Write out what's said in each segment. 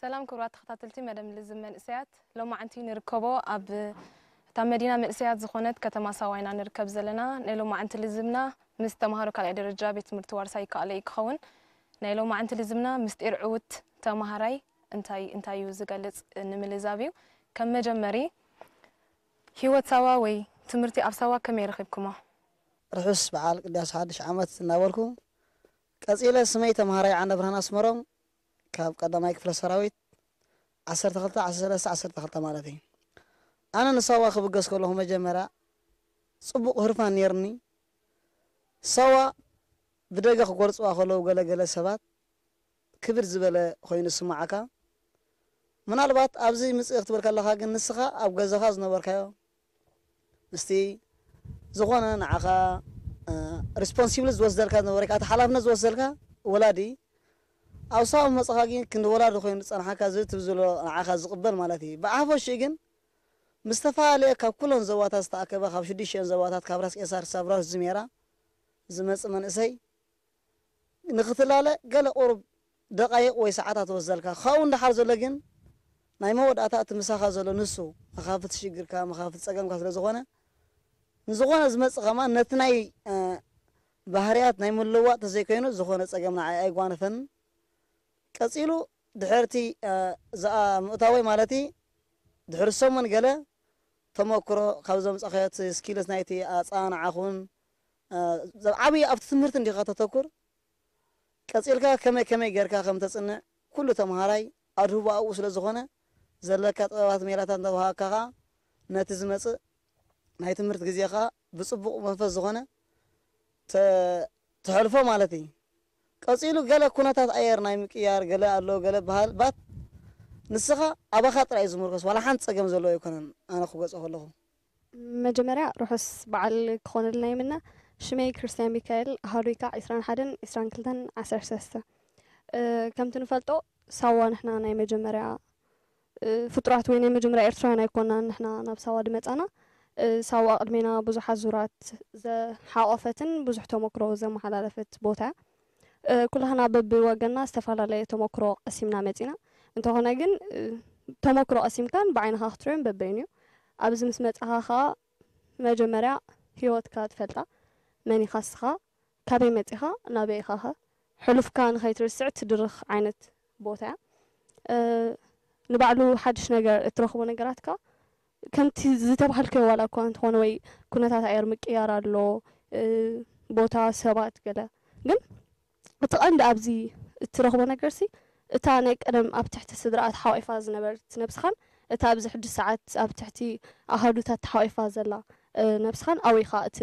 ሰላም ክቡራት ተኸታተልቲ መደብ ልዝብ መንእሰያት፣ ሎማዓንቲ ንርከቦ ኣብ እታ መዲና መንእሰያት ዝኾነት ከተማ ሳዋ ኢና ንርከብ ዘለና። ናይ ሎማዓንቲ ልዝብና ምስ ተምሃሮ ካልኣይ ደረጃ ቤት ትምህርቲ ዋርሳይ ይከኣሎ እዩ ክኸውን። ናይ ሎማዓንቲ ልዝብና ምስጢር ዕውት ተምሃራይ እንታይ እንታይ እዩ ዝገልጽ ንምልዛብ እዩ። ከም መጀመሪ ህይወት ሳዋ ወይ ትምህርቲ ኣብ ሳዋ ከመይ ረኺብኩሞ? ርሑስ በዓል ቅዳሴ ሓድሽ ዓመት እናበልኩ፣ ቀጺለ ስመይ ተምሃራይ ዓንደ ብርሃን ኣስመሮም ካብ ቀዳማይ ክፍለ ሰራዊት ዓሰርተ ክልተ፣ ዓሰርተ ሰለስተ፣ ዓሰርተ ክልተ ማለት እዩ። ኣነ ንሳዋ ክብገስ ከለኹ መጀመርያ ጽቡቕ ህርፋን ነይርኒ። ሳዋ ብደገ ክጎርጽዋ ከለዉ ገለ ገለ ሰባት ክብድ ዝበለ ኮይኑ ዝስምዓካ። ምናልባት ኣብዚ ምጽእ ክትብል ከለኻ ግን ንስኻ ኣብ ገዛኻ ዝነበርካዮ ምስቲ ዝኾነ ንዓኻ ሪስፖንሲብል ዝወስደልካ ዝነበረ፣ ከኣ ሓላፍነት ዝወስደልካ ወላዲ ኣብ ሳዋ መጽኻ ግን ክንዲ ወላዲ ኮይኑ ዝጸንሓካ ዝትብ ዝብሎ ንዓኻ ዝቕበል ማለት እዩ። ብሓፈሽኡ ግን ምስ ዝተፈላለየ ካብ ኩለን ዞባታት ዝተኣከበ ካብ ሽዱሽተን ዞባታት ካብ ራስ ኤሳር ክሳብ ራስ ዝሜራ ዝመጽእ መንእሰይ ንክትላለ ገለ ቁሩብ ደቃይቕ ወይ ሰዓታት ወስደልካ። ካብኡ ንደሓር ዘሎ ግን ናይ መወዳእታ እቲ ምሳኻ ዘሎ ንሱ መኻፍት ሽግርካ መኻፍት ጸገምካ ስለ ዝኾነ ንዝኾነ ዝመጽእ ከማን ነቲ ናይ እ፣ ባህርያት ናይ ምልውዋጥ ተዘይኮይኑ ዝኾነ ጸገም ንዓይ ኣይጓነፈንን። ቀጺሉ ድሕርቲ እ፣ ዝኣ ምእታወይ ማለቲ ድሕሪ ሰሙን ገለ ተመክሮ ካብ ዘምጻኻዮ እቲ ስኪልስ ናይቲ ኣጸናንዓኹን እ፣ ዓብዪ ኣብቲ ትምህርቲ እንዲኻ ተተኩር ቀጺልካ ከመይ ከመይ ጌርካ ከም ተጽንዕ ኩሉ ተምሃራይ ኣድህቦ ኣብኡ ስለ ዝኾነ ዘለካ ጥበባት ሜላታት እንዳወሃብካ ኸኣ ነቲ ዝመጽእ ናይ ትምህርቲ ግዜኻ ብጽቡቕ መንፈስ ዝኾነ ተ- ተሕልፎ ማለት እዩ። ቀጺሉ ገለ ኩነታት ኣየር ናይ ምቅያር ገለ ኣሎ፣ ገለ በሃል ባት ንስኻ ኣባኻ ጥራይ እዩ ዝምርኮስ፣ ዋላ ሓንቲ ጸገም ዘለዎ ኣይኮነን። ኣነ ክገልጾ ከለኹ መጀመርያ ርሑስ በዓል ክኾነልና ይምነ። ሽመይ ክርስትያን ሚካኤል፣ ኣሃዱይ ከዓ ዕስራን ሓደን ዕስራን ክልተን ዓሰርተ ሰለስተ። እ፣ ከምቲ ንፈልጦ ሳዋ ንሕና ናይ መጀመርያ እ፣ ፍጡራት ወይ ናይ መጀመርያ ኤርትራውያን ኣይኮናን ንሕና ናብ ሳዋ ድመጻና። እ፣ ሳዋ ቅድሜና ብዙሓት ዙራት ዝሓቆፈትን ብዙሕ ተመክሮ ዘመሓላለፈት ቦታ እያ። እ፣ ኩላህና በብወገንና ዝተፈላለየ ተመክሮ ቀሲምና መጺና። እንተኾነ ግን እ፣ ተመክሮ ቀሲምካን ብዓይንኻ ክትሪኦን በበይኑ እዩ። ኣብዚ ምስ መጻኻ ኸኣ መጀመርያ ህይወትካ ትፈልጣ፣ መን ኢኻ ንስኻ፣ ካበይ መጺኻ፣ ናበይ ኢኻ ኸ፣ ሕሉፍካ ንኸይትርስዕ ትድርኽ ዓይነት ቦታ እያ። እ፣ ንባዕሉ ሓድሽ ነገር እትረኽቦ ነገራት ከኣ ከምቲ ዝተባህልካዮ ዋላ እኳ እንተኾነ ወይ ኩነታት ኣየር ምቅያር ኣሎ፣ እ፣ ቦታ፣ ሰባት ገለ፣ ግን እቲ ቀንዲ ኣብዚ እትረኽቦ ነገርሲ እታ ናይ ቀደም ኣብ ትሕቲ ስድራኣ ተሓቋኢፋ ዝነበረት ነብስኻን እታ ኣብዚ ሕጂ ሰዓት ኣብ ትሕቲ ኣሃዱታት ተሓቋኢፋ ዘላ እ፣ ነብስኻን ኣብኡ ኢኻ እቲ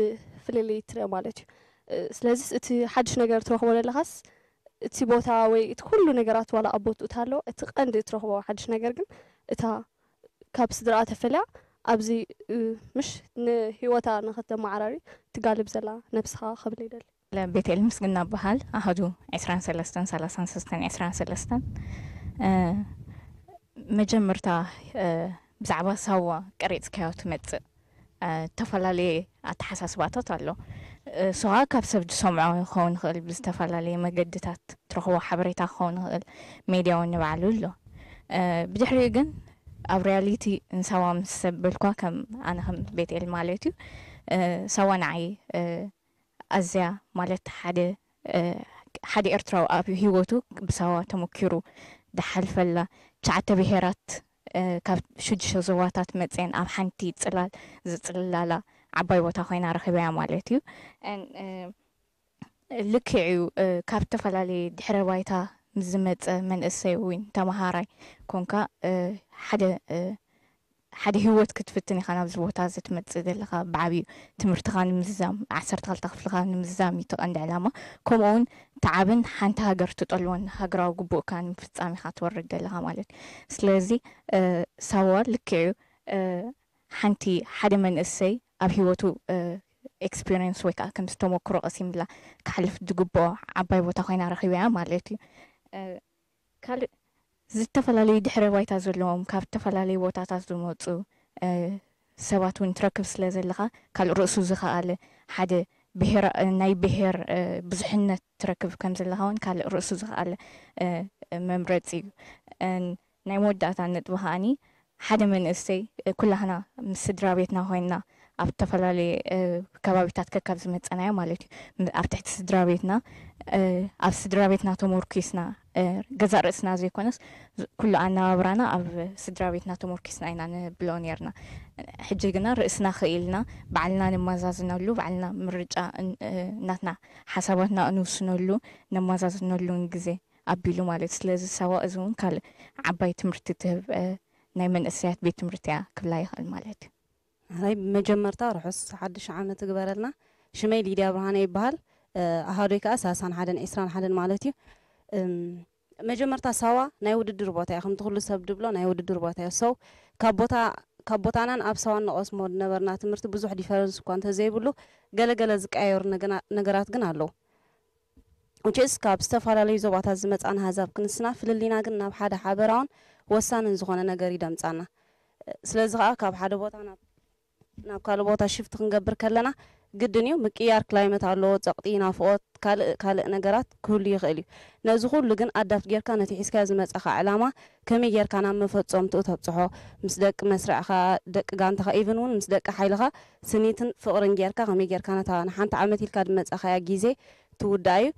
ፍልልይ ትርኢ ማለት እዩ። እ፣ ስለዚስ እቲ ሓድሽ ነገር ትረኽቦ ዘለኻስ እቲ ቦታ ወይ እቲ ኩሉ ነገራት ዋላ ኣብ ቦትኡ እንተሃለወ እቲ ቀንዲ እትረኽቦ ሓድሽ ነገር ግን እታ ካብ ስድራኣ ተፈልያ ኣብዚ እ፣ ምሽ ንህይወታ ንኸተመዓራሪ ትጋልብ ዘላ ነብስኻ ክብል ይደሊ። ቤቴል ምስግና እበሃል። ኣሃዱ ዕስራን ሰለስተን ሰላሳን ሰለስተን ዕስራን ሰለስተን። እ፣ መጀመርታ እ፣ ብዛዕባ ሳዋ ቀሪጽካዮ ትመጽእ እ፣ እተፈላለየ ኣተሓሳስባታት ኣሎ። እ፣ ሳዋ ካብ ሰብ ዝሰምዖ ክኸውን ይኽእል፣ ብዝተፈላለየ መገድታት ትረኽቦ ሓበሬታ ክኸውን ይኽእል፣ ሜድያ እውን ንባዕሉ ኣሎ። እ፣ ብድሕሪኡ ግን ኣብ ሪያሊቲ ንሳዋ ምስ ሰብ በልኳ፣ ከም ኣነ ከም ቤትኤል ማለት እዩ፣ እ፣ ሳዋ ንዓይ እ፣ ኣዝያ ማለት ሓደ እ፣ ሓደ ኤርትራዊ ኣብ ህይወቱ ብሳዋ ተመኪሩ ድሓልፈላ ትሽዓተ ብሄራት እ፣ ካብ ሽዱሽተ ዞባታት መፅኤን ኣብ ሓንቲ ፅላል ዝፅልላላ ዓባይ ቦታ ኮይና ረኺበያ ማለት እዩ። And እ፣ ልክዕ እዩ እ፣ ካብ ዝተፈላለየ ድሕረ ባይታ ምስ ዝመፀ መንእሰይ ወይ ተምሃራይ ኮንካ እ፣ ሓደ እ፣ ሓደ ህይወት ክትፍትን ኢኻ ናብዚ ቦታ እዚ ትመጽእ ዘለኻ። ብዓብዩ ትምህርትኻ ንምዝዛም፣ ዓሰርተ ክልተ ክፍልኻ ንምዝዛም እዩ እቲ ቀንዲ ዕላማ። ከምኡ እውን ተዓብን ሓንቲ ሃገር ትጠልቦን ሃገራዊ ግቡእካ ንምፍጻም ኢኻ ትወርድ ዘለኻ ማለት እዩ። ስለዚ እ፣ ሳዋ ልክዕ እዩ እ፣ ሓንቲ ሓደ መንእሰይ ኣብ ህይወቱ እ፣ ኤክስፒሪየንስ ወይ ከዓ ከምዚ ተመክሮ ቀሲምላ ክሓልፍ ዝግብኦ ዓባይ ቦታ ኮይና ረኺበያ ማለት እዩ። እ፣ ካልእ ዝተፈላለዩ ድሕረ ባይታ ዘለዎም ካብ ዝተፈላለዩ ቦታታት ዝመፁ እ፣ ሰባት እውን ትረክብ ስለ ዘለኻ ካልእ ርእሱ ዝኸኣለ ሓደ ብሄራ ናይ ብሄር እ፣ ብዙሕነት ትረክብ ከም ዘለኻ እውን ካልእ ርእሱ ዝኸኣለ እ፣ መምረፂ እዩ። እን- ናይ መወዳእታ ነጥቢ ከዓኒ ሓደ መንእሰይ ኩላህና ምስ ስድራ ቤትና ኮይንና ኣብ ዝተፈላለየ ከባቢታት ከካብ ዝመፀናዮ ማለት እዩ ኣብ ትሕቲ ስድራ ቤትና ኣብ ስድራ ቤትና ተመርኪስና ገዛእ ርእስና ዘይኮነስ ኩሉ ኣነባብራና ኣብ ስድራ ቤትና ተመርኪስና ኢና ንብሎ ነርና። ሕጂ ግና ርእስና ክኢልና ባዕልና ንመዛዝነሉ ባዕልና ምርጫ ናትና ሓሳባትና እንውስነሉ ነመዛዝነሉን ግዜ ኣቢሉ ማለት እዩ። ስለዚ ሳዋ እዚ እውን ካልእ ዓባይ ትምህርቲ ትህብ ናይ መንእሰያት ቤት ትምህርቲ እያ ክብላ ይኽእል ማለት እዩ። ናይ ብመጀመርታ ርሑስ ሓድሽ ዓመት ይግበረልና። ሽመይ ሊድያ ብርሃነ ይበሃል። ኣሃዶይ ከዓ ሰላሳን ሓደን ዒስራን ሓደን ማለት እዩ። መጀመርታ ሳዋ ናይ ውድድር ቦታ እያ። ከምቲ ኩሉ ሰብ ድብሎ ናይ ውድድር ቦታ እያ። ሰው ካብ ቦታናን ኣብ ሳዋን ንቐስሞ ዝነበርና ትምህርቲ ብዙሕ ዲፈረንስ እኳ እንተዘይብሉ ገለገለ ዝቀያየሩ ነገራት ግን ኣለዉ። ውጭስ ካብ ዝተፈላለዩ ዞባታት ዝመፃና ኣህዛብ ክንስና ፍልልይና ግን ናብ ሓደ ሓበራውን ወሳንን ዝኾነ ነገር እዩ ደምፃና። ስለዚ ከዓ ካብ ሓደ ቦታ ናብ ካልእ ቦታ ሽፍት ክንገብር ከለና ግድን እዩ። ምቅያር ክላይመት ኣሎ፣ ፀቕጢ፣ ናፍቖት፣ ካልእ ካልእ ነገራት ክህሉ ይኽእል እዩ። ነዚ ኩሉ ግን ኣዳፕት ጌርካ ነቲ ሒዝካዮ ዝመፃኻ ዕላማ ከመይ ጌርካ ናብ መፈፀምትኡ ተብፅሖ ምስ ደቂ መስርዕኻ፣ ደቂ ጋንታኻ፣ ኢቭን እውን ምስ ደቂ ሓይልኻ ስኒትን ፍቕርን ጌርካ ከመይ ጌርካ ነታ ንሓንቲ ዓመት ኢልካ ዝመፃኻያ ግዜ ትውዳእ እዩ።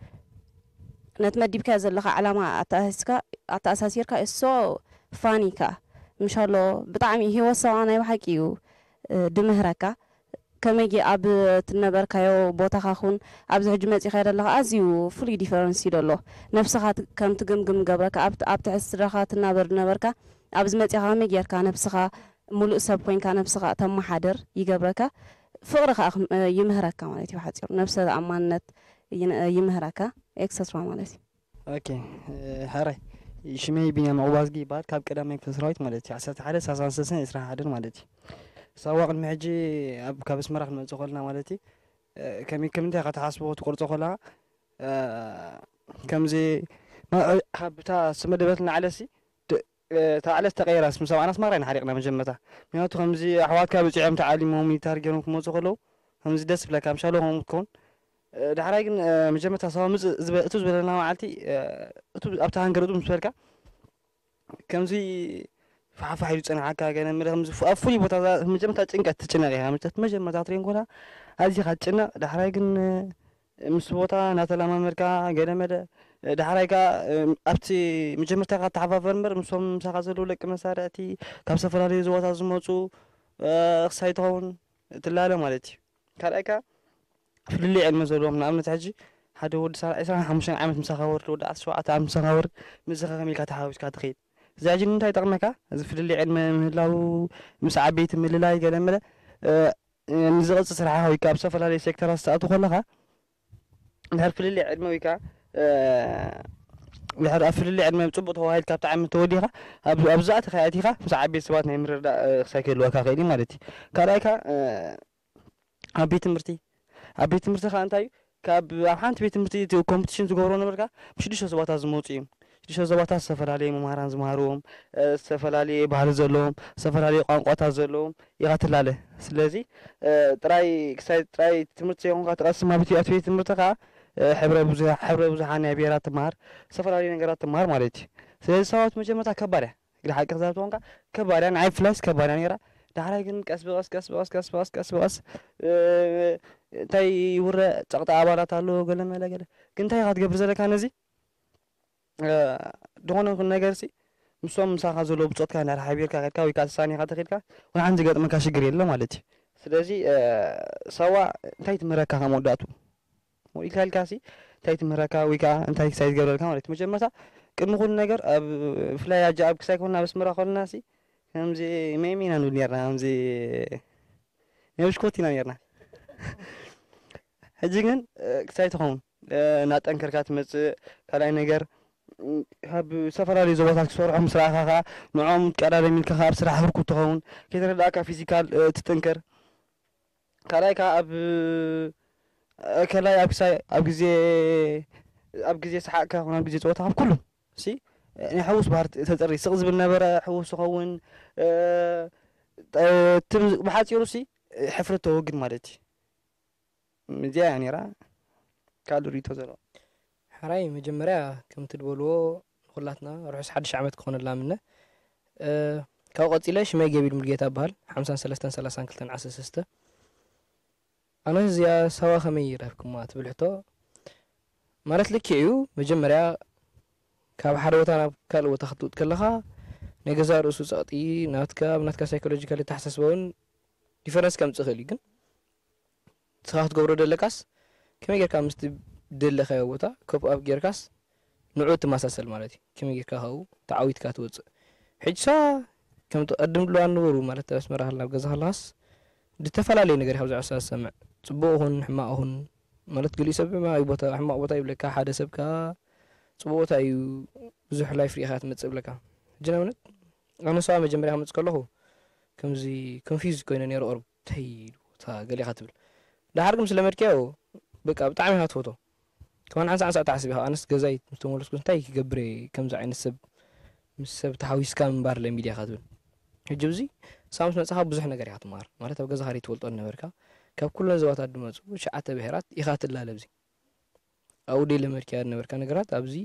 ነቲ መዲብካዮ ዘለኻ ዕላማ ኣተኣሳሲርካ እሶ ፋኒ ከኣ ምሻሎ ብጣዕሚ ሂወት ሰብኣ ናይ ብሓቂ እዩ ድምህረካ ከመይ ኣብ ትነበርካዮ ቦታኻ ኹን ኣብዚ ሕጂ መፂኻዮ ዘለኻ ኣዝዩ ፍሉይ ዲፈረንስ እዩ ደሎ ነብስኻ ከም ትግምግም ገብረካ ኣብ ትሕቲ ስድራኻ ትናበር ዝነበርካ ኣብዚ መፂኻ ከመይ ጌርካ ነብስኻ ሙሉእ ሰብ ኮይንካ ነብስኻ ተመሓድር ይገብረካ ፍቕሪ ከዓ ይምህረካ ማለት እዩ ሓፂሩ ነብሰ ተኣማንነት ይምህረካ ኤክሰትራ ማለት እዩ ኦኬ ሕራይ ሽመይ ቢንያም ዕቁባዝጊ ይበሃል ካብ ቀዳማይ ክፍለ ሰራዊት ማለት እዩ ዓሰርተ ሓደ ሳሳን ሰሰን ዕስራ ሓደን ማለት እዩ ሳዋ ቅድሚ ሕጂ ኣብ ካብ ኣስመራ ክንመፅእ ከለና ማለት እዩ ከመይ ከምንታይ ኢኻ ትሓስቦ ክትቆርፆ ከለኻ ከምዚ ካብታ ዝተመደበትና ዕለሲ እታ ዕለት ተቀይራስ ምስ ኣብኣና ኣስመራ ኢና ሓሪቕና መጀመርታ ምክንያቱ ከምዚ ኣሕዋትካ ብፅዖም ተዓሊሞም ሚሊታር ገይሮም ክመፁ ከለዉ ከምዚ ደስ ብለካ ምሻሎ ከምኡ ትከውን ዳሕራይ ግን መጀመርታ ሳዋ ምፅእ እቱ ዝበለና መዓልቲ እቱ ኣብቲ ሃንገር እቱ ምስ በልካ ከምዚ ፋሕፋሕ ኢሉ ፀናሓካ ገለ ምለ ከምዚ ኣብ ፍሉይ ቦታ መጀመርታ ጭንቀት ትጭነቅ ኢኻ መጀመርታ ትሪኦ እንኮላ ኣዚኻ ትጭነቅ ዳሕራይ ግን ምስ ቦታ እናተላማመድካ ገለ መለ ዳሕራይ ከዓ ኣብቲ መጀመርታ ኢኻ ተሓፋፈር እምበር ምስቶም ምሳኻ ዘለዉ ደቂ መሳርዕቲ ካብ ዝተፈላለዩ ዞባታት ዝመፁ ክሳይ ትኸውን ትላለ ማለት እዩ ካልኣይ ከዓ ፍልልይ ዕድመ ዘለዎም ንኣብነት ሕጂ ሓደ ወዲ ሳላ ዕስራን ሓሙሽተን ዓመት ምሳኻ ወርድ ወዲ ዓሰርተ ሸውዓተ ዓመት ምሳኻ ወርድ ምስኻ ከመይ ኢልካ ተሓዋዊስካ ትኸይድ እዚ ሕጂ ንምንታይ ይጠቕመካ እዚ ፍልልይ ዕድመ ምህላው ምስ ዓበይቲ ምልላይ ገለ መለ ንዝቐፅል ስራሕኻ ወይ ከዓ ኣብ ዝተፈላለዩ ሴክተራት ዝተኣቱ ከለኻ ድሕር ፍልልይ ዕድመ ወይ ከዓ ድሕር ኣብ ፍልልይ ዕድመ ፅቡቅ ተዋሂድ ካብቲ ዓመት ተወዲኻ ኣብዛእቲ ከኣቲኻ ምስ ዓበይቲ ሰባት ናይ ምርዳእ ክሳይ ክህልወካ ክእል ማለት እዩ ካልኣይካ ኣብ ቤት ትምህርቲ ኣብ ቤት ትምህርቲ ከዓ እንታይ ካብ ኣብ ሓንቲ ቤት ትምህርቲ እቲ ኮምፒቲሽን ዝገብሮ ነበርካ ብሽዱሽተ ዞባታት ዝመፁ እዮም ሽዱሽተ ዞባታት ዝተፈላለዩ መምሃራን ዝመሃርዎም ዝተፈላለዩ ባህሊ ዘለዎም ዝተፈላለዩ ቋንቋታት ዘለዎም ኢኻ ትላለ ስለዚ ጥራይ ክሳይ ጥራይ ትምህርቲ ዘይኮንካ ትቐስም ኣብ ቤት ትምህርቲ ከዓ ሕብረ ብዙሓን ናይ ብሄራት ትመሃር ዝተፈላለዩ ነገራት ትመሃር ማለት እዩ ስለዚ ሰባት መጀመርታ ከባድ እያ ግዳ ሓቂ ክዛረብ ተኾንካ ከባድ እያ ንዓይ ብፍላይስ ከባድ እያ ነይራ ዳሕራይ ግን ቀስ ብቐስ ቀስ ብቐስ ቀስ ብቐስ ቀስ ብቐስ እንታይ ይውረ ጸቕጢ ኣባላት ኣለዎ ገለ መለ ገለ ግን እንታይ ኢኻ ትገብር ዘለካ ነዚ ዝኾነ ይኹን ነገር ሲ ምስቶም ምሳኻ ዘለዉ ብጾትካ እንዳር ሓቢርካ ከድካ ወይ ከዓ ተሳኒኻ ተኸድካ ወይ ሓንቲ ዝገጥመካ ሽግር የለ ማለት እዩ ስለዚ ሳዋ እንታይ ትምህረካ ከም ወዳእቱ ኢልካ ኢልካ ሲ እንታይ ትምህረካ ወይ ከዓ እንታይ ክሳይ ዝገብረልካ ማለት እዩ መጀመርታ ቅድሚ ኩሉ ነገር ኣብ ብፍላይ ኣጃ ኣብ ክሳይ ኮና ኣብ ኣስመራ ኮልና ሲ ከምዚ መይመይና ንብል ነርና ከምዚ ናይ ብሽኮት ኢና ነርና ሕጂ ግን ክሳይ ትኸውን እናጠንከርካ ትመፅእ ካልኣይ ነገር ካብ ዝተፈላለዩ ዞባታት ክሰርሑ ምስ ረኣኻ ከዓ ንዕኦም ቀዳደም ኢልካ ከዓ ኣብ ስራሕ ህርኩ ትኸውን ከይተረዳእካ ፊዚካል ትጥንክር ካልኣይ ከዓ ኣብ ከላይ ኣብ ክሳይ ኣብ ግዜ ኣብ ግዜ ሰሓቅካ ይኹን ኣብ ግዜ ፀወታ ካብ ኩሉ ሲ ናይ ሕውስ ባህር ተፀሪ ስቕ ዝብል ነበረ ሕውስ ዝኸውን ብሓፂሩ ሲ ሕፍረት ተወግድ ማለት እዩ እዚኣ እያ ነራ ካልእ ሪቶ ዘለዎ ሕራይ መጀመርያ ከምቲ ዝበልዎ ንኩላትና ርሑስ ሓድሽ ዓመት ክኾነላ ምነ እ፣ ካብኡ ቀጺለ ሽመይ ገቢድ ሙሉጌታ እበሃል። ሓምሳን ሰለስተን ሰላሳን ክልተን ዓሰርተ ሰለስተ። ኣነ እዚኣ ሳዋ ከመይ ረኺብኩማ ትብል ሕቶ፣ ማለት ልክዕ እዩ። መጀመርያ ካብ ሓደ ቦታ ናብ ካልእ ቦታ ክትልውጥ ከለኻ ናይ ገዛእ ርእሱ ጸቕጢ ናትካ፣ ኣብ ናትካ ሳይኮሎጂካል ኣተሓሳስባ እውን ዲፈረንስ ከምጽእ ይኽእል እዩ። ግን ንስኻ ክትገብሮ ደለካስ ከመይ ጌርካ ምስቲ ደለኻዮ ቦታ ኮፕ ኣፕ ጌርካስ ንዕኡ ትመሳሰል ማለት እዩ። ከመይ ጌርካ ካብኡ ተዓዊትካ ትወጽእ። ሕጂ ሳዋ ከምቲ ቀድም ድልዋ ነበሩ ማለት ኣብ ኣስመራ ከለና ኣብ ገዛ ከለኻስ ዝተፈላለየ ነገር ኢኻ ብዛዕባ ሳዋ ዝሰምዕ። ጽቡቕ ይኹን ሕማቕ ይኹን ማለት ገሊኡ ሰብ ሕማቕ ቦታ፣ ሕማቕ ቦታ ይብለካ፣ ሓደ ሰብ ከኣ ጽቡቕ ቦታ እዩ፣ ብዙሕ ላይፍ ርኢኻ ትመጽእ ይብለካ። ሕጂ ንኣብነት ኣነ ሳዋ መጀመርያ ክመጽእ ከለኹ ከምዚ ኮንፊውዝ ኮይነ ነይረ ቁሩብ። እንታይ ኢሉ እታ ገሊኻ ትብል። ደሓር ግን ምስ ለመድካዮ በቃ ብጣዕሚ ኢኻ ትፈትዎ። ከማን ሓንሳእ ሓንሳእ ትሓስብ ኢኻ፣ ኣነስ ገዛይ ምስ ተመለስኩ እንታይ ክገብር እየ ከምዚ ዓይነት ሰብ፣ ምስ ሰብ ተሓዊስካ ምንባር ለሚድ ኢኻ ትብል። ሕጂ ኣብዚ ሳዋ ምስ መጻኻ ብዙሕ ነገር ኢኻ ትመሃር። ማለት ኣብ ገዛኻ ዘይትፈልጦ ዝነበርካ፣ ካብ ኩለን ዞባታት ዝመጹ ትሽዓተ ብሄራት ኢኻ ትላለ ኣብዚ። ኣብኡ ለመድካዮ ዝነበርካ ነገራት ኣብዚ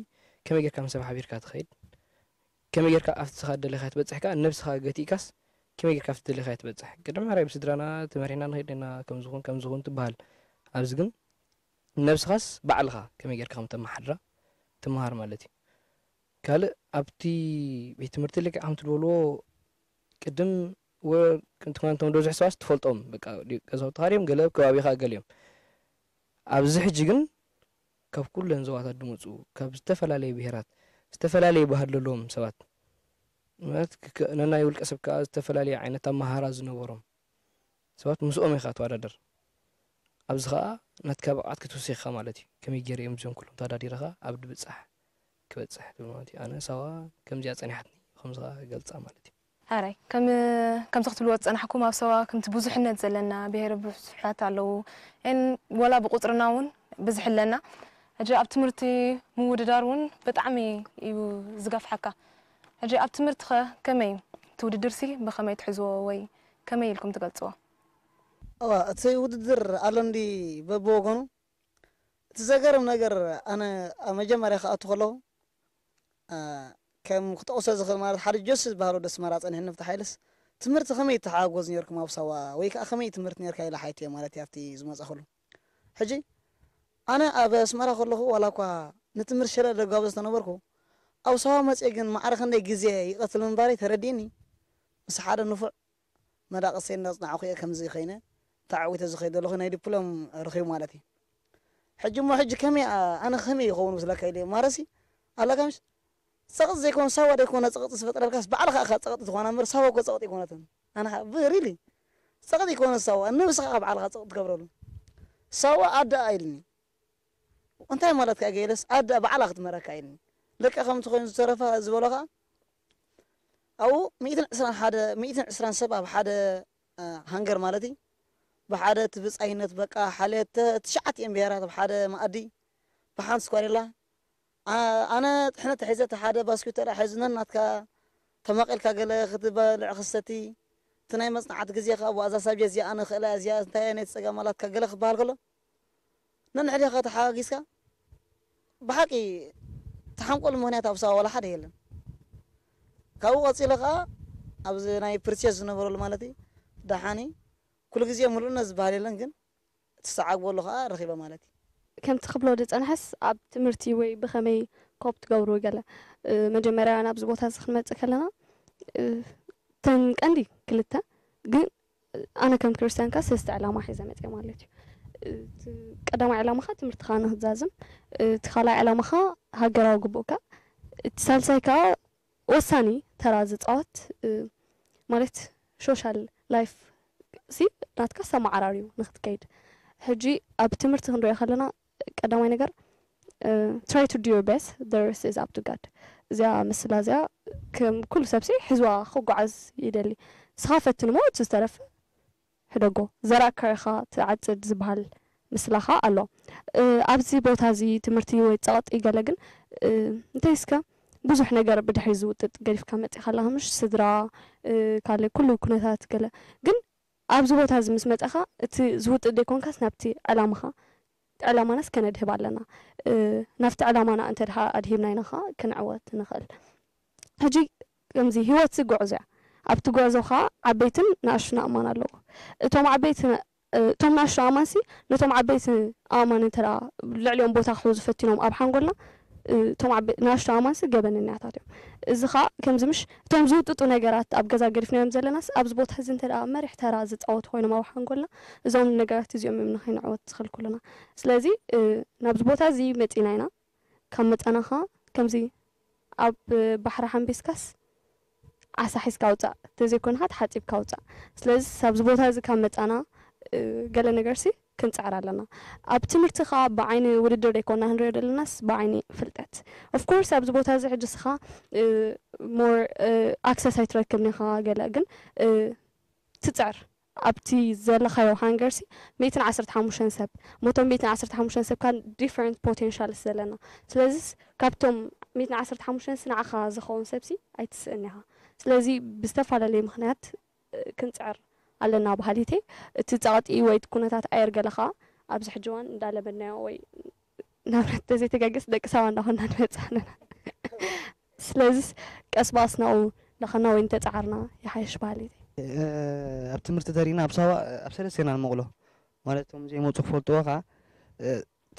ከመይ ጌርካ ምስ ሰብ ሓቢርካ ትኸይድ፣ ከመይ ጌርካ ኣብቲ ንስኻ ዝደለኻዮ ትበጽሕ ከኣ፣ ነብስኻ ገቲእካስ ከመይ ጌርካ ኣብቲ ዝደለኻዮ ትበጽሕ። ቅድሚ ሕራይ ብስድራና ተመሪሕና ንኸይድ ኢና፣ ከም ዝኹን ከም ዝኹን ትበሃል። ኣብዚ ግን ነብስኻስ ባዕልኻ ከመይ ጌርካ ከም ተመሓድራ ትመሃር ማለት እዩ። ካልእ ኣብቲ ቤት ትምህርቲ ልክዕ ከምቲ ዝበልዎ ቅድም ወ-፣ ከምቲ ከማን እቶም ዝበዝሑ ሰባት ትፈልጦም፣ በቃ ገዛውትኻ ድዮም፣ ገለ ኣብ ከባቢኻ ገሊኦም። ኣብዚ ሕጂ ግን ካብ ኩለን ዞባታት ዝመጹ፣ ካብ ዝተፈላለየ ብሄራት፣ ዝተፈላለየ ባህሊ ዘለዎም ሰባት፣ ማለት ክከ-፣ ነናይ ውልቀ ሰብ ከኣ ዝተፈላለየ ዓይነት ኣመሃህራ ዝነበሮም ሰባት ምስኦም ኢኻ ትወዳደር። ኣብዚ ኸኣ ናትካ ብቕዓት ክትውስኽ ኢኻ ማለት እዩ። ከመይ ገይረ እዮም እዚኦም ኩሎም ተወዳዲረ ኸኣ ኣብ ድብጻሕ ክበጽሕ ትብል ማለት እዩ። ኣነ ሳዋ ከምዚኣ ጸኒሓትኒ፣ ከምዚ ኸኣ እገልጻ ማለት እዩ። ሕራይ፣ ከም፣ ከምዚ ክትብልዎ ዝጸናሕኩም ኣብ ሳዋ ከምቲ ብዙሕነት ዘለና ብሄረ ብዙሓት ኣለዉ። ኤን ወላ ብቁጽርና እውን ብዝሒ ኣለና። ሕጂ ኣብ ትምህርቲ ምውድዳር እውን ብጣዕሚ እዩ ዝገፍሓካ። ሕጂ ኣብ ትምህርትኸ ከመይ እዩ? እቲ ውድድርሲ ብኸመይ ትሕዝዎ ወይ ከመይ ኢልኩም ትገልጽዎ? እዋ፣ እቲ ውድድር ኣሎ እንዲ በብወገኑ። እቲ ዘገርም ነገር፣ ኣነ ኣብ መጀመርያ ክኣቱ ከለኹ፣ አ፣ ከም ክጠቕሶ ዝኽእል ማለት ሓደ ጆሲ ዝበሃል ወዲ ኣስመራ ጸኒሕኒ፣ ፍትሓ ሃይለስ፣ ትምህርቲ ከመይ ትሓጋገዙ ነርኩም ኣብ ሳዋ? ወይ ከኣ ከመይ ትምህርቲ ነርካ ኢለ ሓይትዮ ማለት እዩ ኣብቲ ዝመጻኹሉ። ሕጂ ኣነ ኣብ ኣስመራ ከለኹ ዋላ እኳ ንትምህርቲ ሸለል ዘጋብዝ ተነበርኩ፣ ኣብ ሳዋ መጽየ ግን ማዕረ ክንደይ ግዜ ይቐትል ምንባረይ ተረዲእኒ። ምስ ሓደ ንፉዕ መዳቕሰይ እናጽናዕኩ እየ ከምዚ ኮይነ ተዓዊተ ዝኸይድ ዘለኹ ናይ ዲፕሎም ረኺቡ ማለት እዩ። ሕጂ እሞ ሕጂ ከመይ ኣ-፣ ኣነ ከመይ ይኸውን ምስለካ ኢለ ማረሲ ኣለካ ምሽ ጸቕጢ ዘይኮነ ሳዋ ዘይኮነ ጸቕጢ ዝፈጥረልካስ ባዕልኻ ኢኻ ጸቕጢ ትኾና እምበር ሳዋ እኮ ጸቕጢ ኣይኮነትን። ኣነ ሪሊ ጸቕጢ ኣይኮነ ሳዋ፣ ንብስኻ ኢኻ ባዕልኻ ጸቕጢ ትገብረሉ። ሳዋ ኣደ ኢልኒ። እንታይ ማለትካ ገይለስ ኣደ ባዕላ ክትመረካ ኢልኒ። ልክዕ ከምቲ ኮይኑ ዝተረፈ ዝበሎ ኸኣ ኣብኡ ሚእትን ዕስራን ሓደ፣ ሚእትን ዕስራን ሰብ ኣብ ሓደ፣ እ፣ ሃንገር ማለት እዩ። ብሓደ እቲ ብጻይነት በቃ ሓልየት ተ-፣ ትሽዓቲኦም ብሄራት ኣብ ሓደ መኣዲ ብሓንቲ ስኳሬላ። ኣ-፣ ኣነ ጥሕነት ሒዘ እቲ ሓደ ባስኩት ተራ ሒዙ ነናትካ ተመቒልካ ገለ ክትበልዕ ክሰቲ፣ እቲ ናይ መጽናዕቲ ግዜኻ ብዋዛ ሳብጀክት እዚኣ ኣነ ክእላ እዚኣ እንታይ ዓይነት ጸገም ኣላትካ ገለ ክበሃል ከሎ፣ ነንሕድኻ ተሓጋጊዝካ ብሓቂ ተሓንቆል ምኽንያት ኣብ ሳዋ ዋላ ሓደ የለን። ካብኡ ቀጺለ ኸኣ ኣብዚ ናይ ፕሪንሴስ ዝነበረሉ ማለት እዩ፣ ደሓኒ ኩሉ ግዜ ምሉእነት ዝበሃል የለን፣ ግን እቲ ዝሰዓግበሉ ኸኣ ረኺበ ማለት እዩ። ከምቲ ክብሎ ዝጸንሐስ ኣብ ትምህርቲ ወይ ብኸመይ ኮፕ ትገብሩ ገለ፣ እ፣ መጀመርያ ናብዚ ቦታ እዚ ክንመጽእ ከለና፣ እ፣ እተን ቀንዲ ክልተ ግን ኣነ ከም ክርስትያን ከኣ ሰለስተ ዕላማ ሒዘ መጽየ ማለት እዩ። እቲ ቀዳማይ ዕላማኻ ትምህርትኻ ንኽትዛዝም፣ እቲ ካልኣይ ዕላማኻ ሃገራዊ ግቡእካ፣ እቲ ሳልሳይ ከኣ ወሳኒ ተራ ዝጻወት፣ እ፣ ማለት ሶሻል ላይፍ ሲ ናትካ ሰማዓራርዩ ንኽትከይድ። ሕጂ ኣብ ትምህርቲ ክንሪኦ ከለና ቀዳማይ ነገር፣ እ፣ try to do your best, the rest is up to God። እዚኣ ምስላ እዚኣ ከም ኩሉ ሰብሲ ሒዝዋ ክጓዓዝ ይደሊ። ንስኻ ፈትን እሞ እቲ ዝተረፈ ሕደጎ። ዘራእካዮ ኢኻ ትዓጽድ ዝበሃል ምስላ ኸኣ ኣሎ። እ፣ ኣብዚ ቦታ እዚ ትምህርቲ ወይ ጸቕጢ ገለ ግን፣ እ፣ እንተይ እስከ ብዙሕ ነገር ብድሕሪ ዝውጥጥ ገዲፍካ መጺኻ ኣለኻ ምሽ? ስድራ፣ እ፣ ካልእ ኩሉ ኩነታት ገለ። ግን ኣብዚ ቦታ እዚ ምስ መጻኻ እቲ ዝውጥጥ ዘይኮንካስ ናብቲ ዕላማኻ፣ ዕላማናስ ከነድህብ ኣለና። እ፣ ናብቲ ዕላማና እንተ ድሓ ኣድሂብና ኢና ኸኣ ክንዕወት ንኽእል። ሕጂ ከምዚ ህይወት ዝጉዕዞ እያ። ኣብቲ ጉዕዞ ከዓ ዓበይትን ንኣሽቱን ኣእማን ኣለዎ። እቶም ዓበይቲ እቶም ንኣሽቱ ኣእማንሲ ነቶም ዓበይቲ ኣእማን እንተ ደኣ ልዕሊኦም ቦታ ክሕዙ ፈቲኖም ኣብ ሓንጎልና እቶም ንኣሽቱ ኣእማንሲ ገበነኛታት እዮም። እዚ ከዓ ከምዚ ምሽ እቶም ዝውጥጡ ነገራት ኣብ ገዛ ገዲፍናዮም ዘለናስ ኣብዚ ቦታ እዚ እንተ ደኣ መሪሕ ተራ ዝፃወቱ ኮይኖም ኣብ ሓንጎልና እዞም ነገራት እዚኦም እዮም ንኸይንዕወት ዝኸልክሉና። ስለዚ ናብዚ ቦታ እዚ መፂና ኢና። ካብ መፃና ከዓ ከምዚ ኣብ ባሕሪ ሓምቢስካስ ዓሳ ሒዝካ ውፃእ፣ ተዘይኮይንካ ተሓፂብካ ውፃእ። ስለዚ ኣብዚ ቦታ እዚ ካብ መፃና ገለ ነገርሲ ክንፅዕር ኣለና። ኣብ ትምህርቲ ከዓ ብዓይኒ ውድድር ዘይኮና ክንሪኦ ዘለናስ ብዓይኒ ፍልጠት። ኦፍኮርስ ኣብዚ ቦታ እዚ ሕጂ ስኻ ሞር ኣክሰስ ኣይትረክብን ኢኻ ገለ ግን ትፅዕር ኣብቲ ዘለኻዮ ሃንገርሲ ሚእትን ዓሰርተ ሓሙሽተን ሰብ ሞቶም ሚእትን ዓሰርተ ሓሙሽተን ሰብ ካን ዲፈረንት ፖቴንሻልስ ዘለና። ስለዚስ ካብቶም ሚእትን ዓሰርተ ሓሙሽተን ንዓኻ ዝኸውን ሰብሲ ኣይትስእን ኢኻ። ስለዚ ብዝተፈላለየ ምኽንያት ክንፅዕር ኣለና በሃሊተይ። እቲ ፀቕጢ ወይ ኩነታት ኣየር ገለ ከዓ ኣብዚ ሕጂ እዋን እንዳለመድናዮ ወይ ናብ ተዘይተጋገስ ደቂ ሰባት እንዳኾና ንመፅእ ኣለና። ስለዚስ ቀስ ብቐስ ናብኡ እንዳኸና ወይ እንተፀዓርና ይሓይሽ በሃሊተይ። ኣብ ትምህርቲ ተሪና ኣብ ሳዋ ኣብ ሰለስተ ኢና ንመቕሎ። ማለት እቶም ዘይመፁ ክፈልጥዎ ከዓ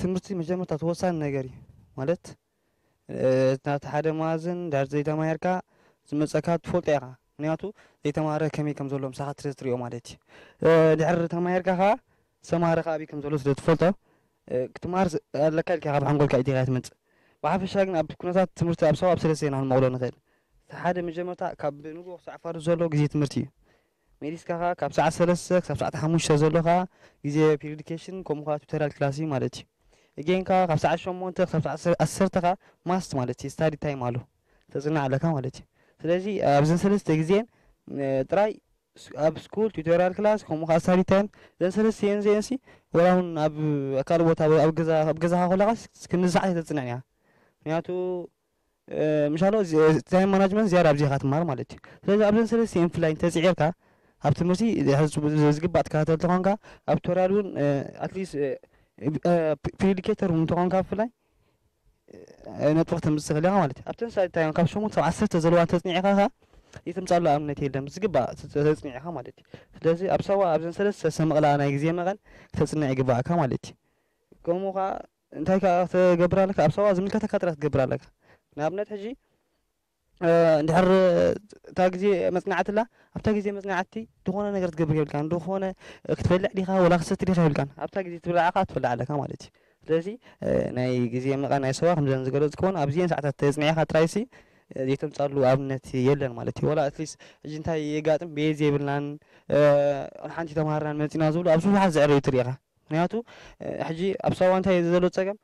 ትምህርቲ መጀመርታ እቲ ወሳኒ ነገር እዩ። ማለት ናብቲ ሓደ መኣዝን ድሕሪ ዘይተማሂርካ ዝመፀካ ትፈልጦ ኢኻ። ምክንያቱ ዘይተማሃረ ከመይ ከም ዘሎ ምሳኻ ትሪኦ ማለት እዩ። ድሕሪ ተማሂርካ ከዓ ዝተማሃረ ከዓ ኣበይ ከም ዘሎ ስለ ትፈልጦ ክትመሃር ኣለካ ኢልካ ካብ ሓንጎልካ ኢኻ ትመፅእ። ብሓፈሻ ግን ኣብ ኩነታት ትምህርቲ ኣብ ሳዋ ኣብ ሰለስተ ኢና ክንመቕሎ ንኽእል። እቲ ሓደ መጀመርታ ካብ ንግሆ ክሳዕ ፋርስ ዘሎ ግዜ ትምህርቲ እዩ። መሊስካ ከዓ ካብ ሰዓት ሰለስተ ክሳብ ሰዓት ሓሙሽተ ዘሎ ከዓ ግዜ ፒሪዲኬሽን ከምኡ ከዓ ቱቶሪያል ክላስ እዩ ማለት እዩ። እጌን ከዓ ካብ ሰዓት ሸሞንተ ክሳብ ሰዓት ዓሰርተ ከዓ ማስት ማለት እዩ ስታዲ ታይም ኣሎ። ተፅንዕ ኣለካ ማለት እዩ። ስለዚ ኣብዘን ሰለስተ ግዜን ጥራይ ኣብ ስኩል ቱቶሪያል ክላስ ከምኡ ከዓ ስታዲ ታይም ዘን ሰለስተ እየን እዚአንሲ ወላ እውን ኣብ ካልእ ቦታ ኣብ ገዛኻ ከለኻ ክንዛዕ ተፅንዕ እያ። ምክንያቱ ምሻሎ ታይም ማናጅመንት ዝያዳ ኣብዚኻ ትማር ማለት እዩ። ስለዚ ኣብዘን ሰለስተ እየን ፍላይ እንተፅዒርካ ኣብ ትምህርቲ ዝግባእ ትከታተል ተኾንካ ኣብ ቱቶሪያል እውን ኣትሊስት ፕሪዲኬተር እውን ተኾንካ ብፍላይ ነጥቢ ከተምፅእ ትኽእል ኢኻ ማለት እዩ። ኣብተን ሳይት ታይም ካብ ሸሞንተ ካብ ዓሰርተ ዘለዋ ተፅኒዕካ ኸዓ ዘይተምፃሉ ኣብነት የለን። ዝግባእ ተፅኒዕካ ማለት እዩ። ስለዚ ኣብ ሳዋ ኣብዘን ሰለስተ ሰመቕላ ናይ ግዜ መቐን ክተፅንዕ ይግባእካ ማለት እዩ። ከምኡ ከዓ እንታይ ከዓ ክትገብር ኣለካ? ኣብ ሳዋ ዝምልከተካ ጥራሕ ክትገብር ኣለካ። ንኣብነት ሕጂ እንድሕር እታ ግዜ መፅናዕቲ ኣላ ኣብታ ግዜ መፅናዕቲ ዝኾነ ነገር ክትገብር የብልካን። ዝኾነ ክትበልዕ ዲኻ ወላ ክትሰቲ ዲኻ የብልካን። ኣብታ ግዜ ትብላዕ ኢኻ ክትበልዕ ኣለካ ማለት እዩ። ስለዚ ናይ ግዜ መቐን ናይ ሰዋ ከምዘን ዝገለፅክዎን ኣብዚአን ሰዓታት ተፅኒዕኻ ጥራይሲ ዘይተምፃሉ ኣብነት የለን ማለት እዩ። ወላ ኣትሊስት ሕጂ እንታይ የጋጥም ቤዝ የብልናን ሓንቲ ተምሃርናን መፂና ዝብሉ ኣብዚ ብዙሓት ዘዕረዩ ትርኢ ኢኻ። ምክንያቱ ሕጂ ኣብ ሳዋ እንታይ ዘሎ ፀገም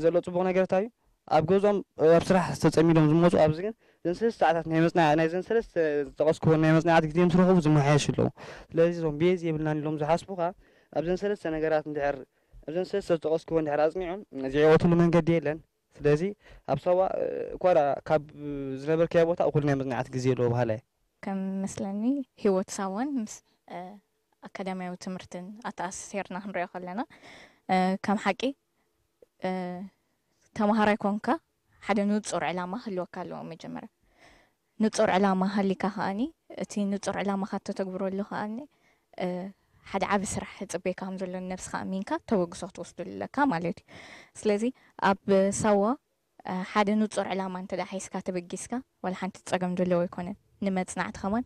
ዘሎ ፅቡቕ ነገር እንታይ እዩ? ኣብ ገዝኦም ኣብ ስራሕ ተፀሚዶም ዝመፁ ኣብዚ ግን ዘን ሰለስተ ሰዓታት ናይ መፅና ናይ ዘን ሰለስተ ዝጠቐስክዎን ናይ መፅናዕቲ ግዜ ምስ ረኸቡ ዝመሓየሽ ኣለዉ። ስለዚ እዞም ቤዝ የብልናን ኢሎም ዝሓስቡ ከዓ ኣብዘን ሰለስተ ነገራት እንድሕር ኣብዘን ሰለስተ ዝጠቐስክዎ እንድሕር ኣፅኒዖም ዝዕወትሉ መንገዲ የለን። ስለዚ ኣብ ሳዋ እኳ ካብ ዝነበርካዮ ቦታ እኹል ናይ መፅናዕቲ ግዜ ኣለዎ በሃላይ። ከም መስለኒ ህይወት ሳዋን ምስ ኣካዳሚያዊ ትምህርትን ኣተኣሳሲርና ክንሪኦ ከለና ከም ሓቂ ተምሃራይ ኮንካ ሓደ ንፁር ዕላማ ክህልወካ ኣለዎ መጀመርያ። ንፁር ዕላማ ሃሊካ ከኣኒ እቲ ንፁር ዕላማኻ እተተግብረሉ ከኣኒ ሓደ ዓቢ ስራሕ ይፅበየካ ከም ዘሎ ንነብስኻ ኣሚንካ ተበግሶ ክትወስደሉ ኣለካ ማለት እዩ። ስለዚ ኣብ ሳዋ ሓደ ንፁር ዕላማ እንተ ሒዝካ ተበጊስካ ዋላ ሓንቲ ፀገም ዘለዎ ኣይኮነን። ንመፅናዕቲ ከማን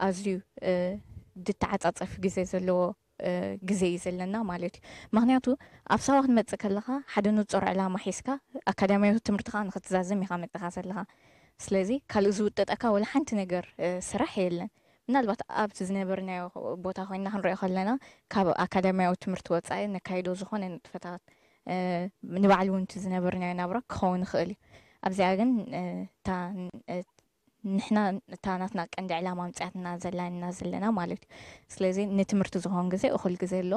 ኣዝዩ ዝተዓፃፀፍ ግዜ ዘለዎ ግዜ እዩ ዘለና ማለት እዩ። ምክንያቱ ኣብ ሳዋ ክትመፅእ ከለካ ሓደ ንፁር ዕላማ ሒዝካ ኣካዳሚያዊ ትምህርትካ ንክትዛዝም ኢካ መፅካ ዘለካ። ስለዚ ካልእ ዝውጥጠካ ወላ ሓንቲ ነገር ስራሕ የለን። ምናልባት ኣብቲ ዝነበርናዮ ቦታ ኮይና ክንሪኦ ከለና ካብ ኣካዳሚያዊ ትምህርቲ ወፃኢ ነካይዶ ዝኾነ ንጥፈታት ንባዕሉ እውን እቲ ዝነበርናዮ ናብራ ክኸውን ይኽእል እዩ። ኣብዚኣ ግን እታ ንሕና እታ ናትና ቀንዲ ዕላማ ኣምፂኣትና ዘላና ዘለና ማለት እዩ። ስለዚ ንትምህርቲ ዝኾን ግዜ እኹል ግዜ ኣሎ።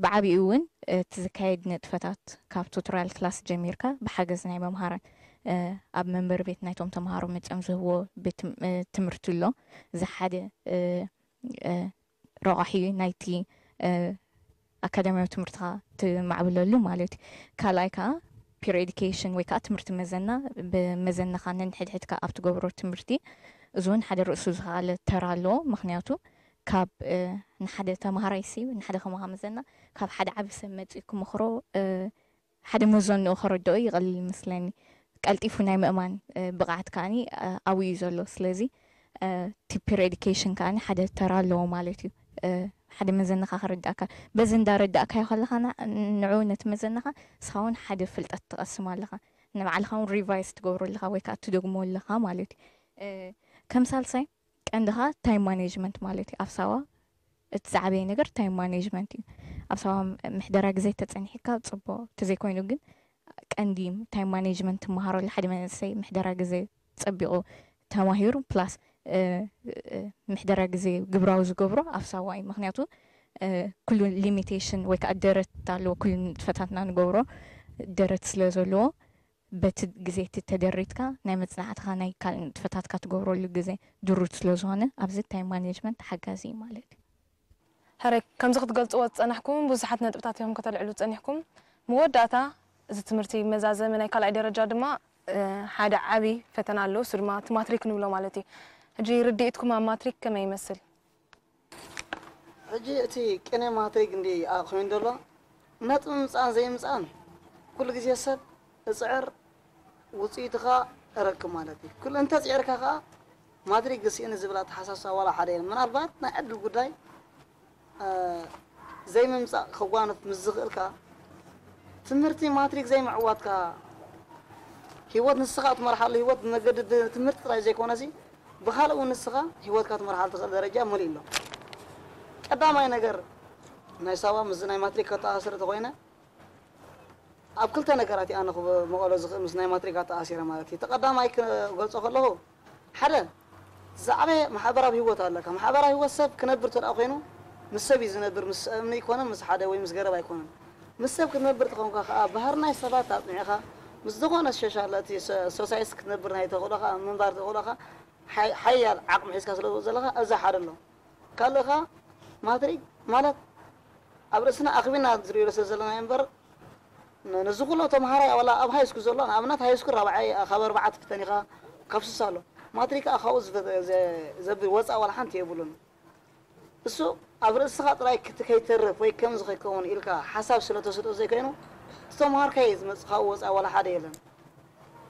ብዓብኡ እውን እቲ ዝካየድ ንጥፈታት ካብ ቱቶሪያል ክላስ ጀሚርካ ብሓገዝ ናይ መምሃራን ኣብ መንበሪ ቤት ናይቶም ተምሃሮ መፅኦም ዝህብዎ ቤት ትምህርቲ ኣሎ። እዚ ሓደ ረቋሒ ናይቲ ኣካዳሚያዊ ትምህርትኻ ትማዕብለሉ ማለት እዩ። ካልኣይ ከዓ ፒር ኤዲኬሽን ወይ ከዓ ትምህርቲ መዘና ብመዘናኻ ነንሕድሕድካ ኣብ ትገብሮ ትምህርቲ እዚ እውን ሓደ ርእሱ ዝኸኣለ ተራ ኣለዎ። ምኽንያቱ ካብ ንሓደ ተምሃራይሲ ንሓደ ከማኻ መዘና ካብ ሓደ ዓቢ ሰብ መፂኡ ክመኽሮ ሓደ መዘንኡ ክርድኦ ይቐልል ይመስለኒ። ቀልጢፉ ናይ ምእማን ብቕዓት ከዓኒ ኣብኡ እዩ ዘሎ። ስለዚ ቲፒር ኤዲኬሽን ከዓኒ ሓደ ተራ ኣለዎ ማለት እዩ። ሓደ መዘናኻ ክርዳእካ፣ በዚ እንዳረዳእካዮ ከለኻ ንዑ ነቲ መዘናኻ ንስኻ እውን ሓደ ፍልጠት ትቐስም ኣለኻ። ንባዕልኻ እውን ሪቫይዝ ትገብሮ ኣለኻ ወይ ከዓ ትደግሞ ኣለኻ ማለት እዩ። ከም ሳልሳይ ቀንድኻ ታይም ማኔጅመንት ማለት እዩ። ኣብ ሳዋ እቲ ዝዓበየ ነገር ታይም ማኔጅመንት እዩ። ኣብ ሳዋ ምሕደራ ግዜ ተጸኒሕካ ጽቡቕ፣ ተዘይኮይኑ ግን ቀንዲ ታይም ማኔጅመንት ትመሃረሉ። ሓደ መንእሰይ ምሕደራ ግዜ ጸቢቑ ተማሂሩ ፕላስ ምሕደራ ግዜ ግብራዊ ዝገብሮ ኣብ ሳዋ እዩ። ምኽንያቱ ኩሉ ሊሚቴሽን ወይ ከዓ ደረት ኣለዎ። ኩሉ ንጥፈታትና ንገብሮ ደረት ስለ ዘለዎ በቲ ግዜ እቲ ተደሪትካ ናይ መጽናዕትኻ ናይ ካልእ ንጥፈታትካ ትገብረሉ ግዜ ድሩት ስለ ዝኾነ ኣብዚ ታይም ማኔጅመንት ሓጋዚ እዩ ማለት እዩ። ሕራይ ከምዚ ክትገልፅዎ ዝፀናሕኩም ብዙሓት ነጥብታት ኢኹም ከተልዕሉ ፀኒሕኩም። መወዳእታ እዚ ትምህርቲ መዛዘሚ ናይ ካልኣይ ደረጃ ድማ ሓደ ዓብዪ ፈተና ኣሎ። እሱ ድማ እቲ ማትሪክ ንብሎ ማለት እዩ። ሕጂ ርድኢትኩም ኣብ ማትሪክ ከመይ ይመስል? ሕጂ እቲ ቅኔ ማትሪክ እንዲ ኮይኑ ዘሎ ነጥቢ ምምፃእን ዘይምምፃእን ኩሉ ግዜ ሰብ እፅዕር ውፅኢቱ ኸዓ እረክብ ማለት እዩ። ኩሉ እንተፅዒርካ ኸዓ ማትሪክ ግስእኒ ዝብል ኣተሓሳስባ ዋላ ሓደ የለን። ምናልባት ናይ ዕድል ጉዳይ ዘይምምፃእ ከጓንፍ ምስ ዝኽእል ከዓ ትምህርቲ ማትሪክ ዘይምዕዋትካ ህይወት ንስኻ እትመርሓሉ ህይወት ብመገዲ ትምህርቲ ጥራይ ዘይኮነሲ ብኻልእ እውን ንስኻ ህይወትካ ትመርሓሉ ትኽእል ደረጃ መሊኡ ኣሎ። ቀዳማይ ነገር ናይ ሳዋ ምስዚ ናይ ማትሪክ ከተኣሳስር ተኾይነ ኣብ ክልተ ነገራት እየ ኣነ ክመቐሎ ዝኽእል ምስ ናይ ማትሪክ ኣተኣሲረ ማለት እዩ። እቲ ቀዳማይ ክገልፆ ከለኹ ሓደ ዝዓበየ ማሕበራዊ ህይወት ኣለካ። ማሕበራዊ ህይወት ሰብ ክነብር እንተ ኮይኑ ምስ ሰብ እዩ ዝነብር፣ ምስ እምኒ ኣይኮነን፣ ምስ ሓደ ወይ ምስ ገረብ ኣይኮነን። ምስ ሰብ ክትነብር ተኾንካ ከዓ ባህር ናይ ሰባት ኣፅኒዕኻ ምስ ዝኾነ ሸሻለ እቲ ሶሳይስ ክትነብር ናይ ተኽእሎኻ ምንባር ተኽእሎኻ ሓያል ዓቕሚ ሒዝካ ስለ ዘለኻ እዚ ሓደ ኣሎ። ካልእኻ ማትሪክ ማለት ኣብ ርእስና ኣኽቢና ዝርእዮ ስለ ዘለና እምበር ነዚ ኩሎ ተምሃራይ ዋላ ኣብ ሃይስኩል ዘሎ ንኣብነት ሃይስኩል ራብዓይ ካብ ኣርባዓ ትፍተን ኢኻ ካብ ስሳ ኣሎ ማትሪክ ከዓ ካብኡ ዘብል ወፃእ ዋላ ሓንቲ የብሉን። እሱ ኣብ ርእስኻ ጥራይ ከይተርፍ ወይ ከምዚ ከይከውን ኢልካ ሓሳብ ስለ ተስእቶ ዘይኮይኑ ዝተምሃርካዮ ዝመፅእ ካብኡ ወፃእ ዋላ ሓደ የለን።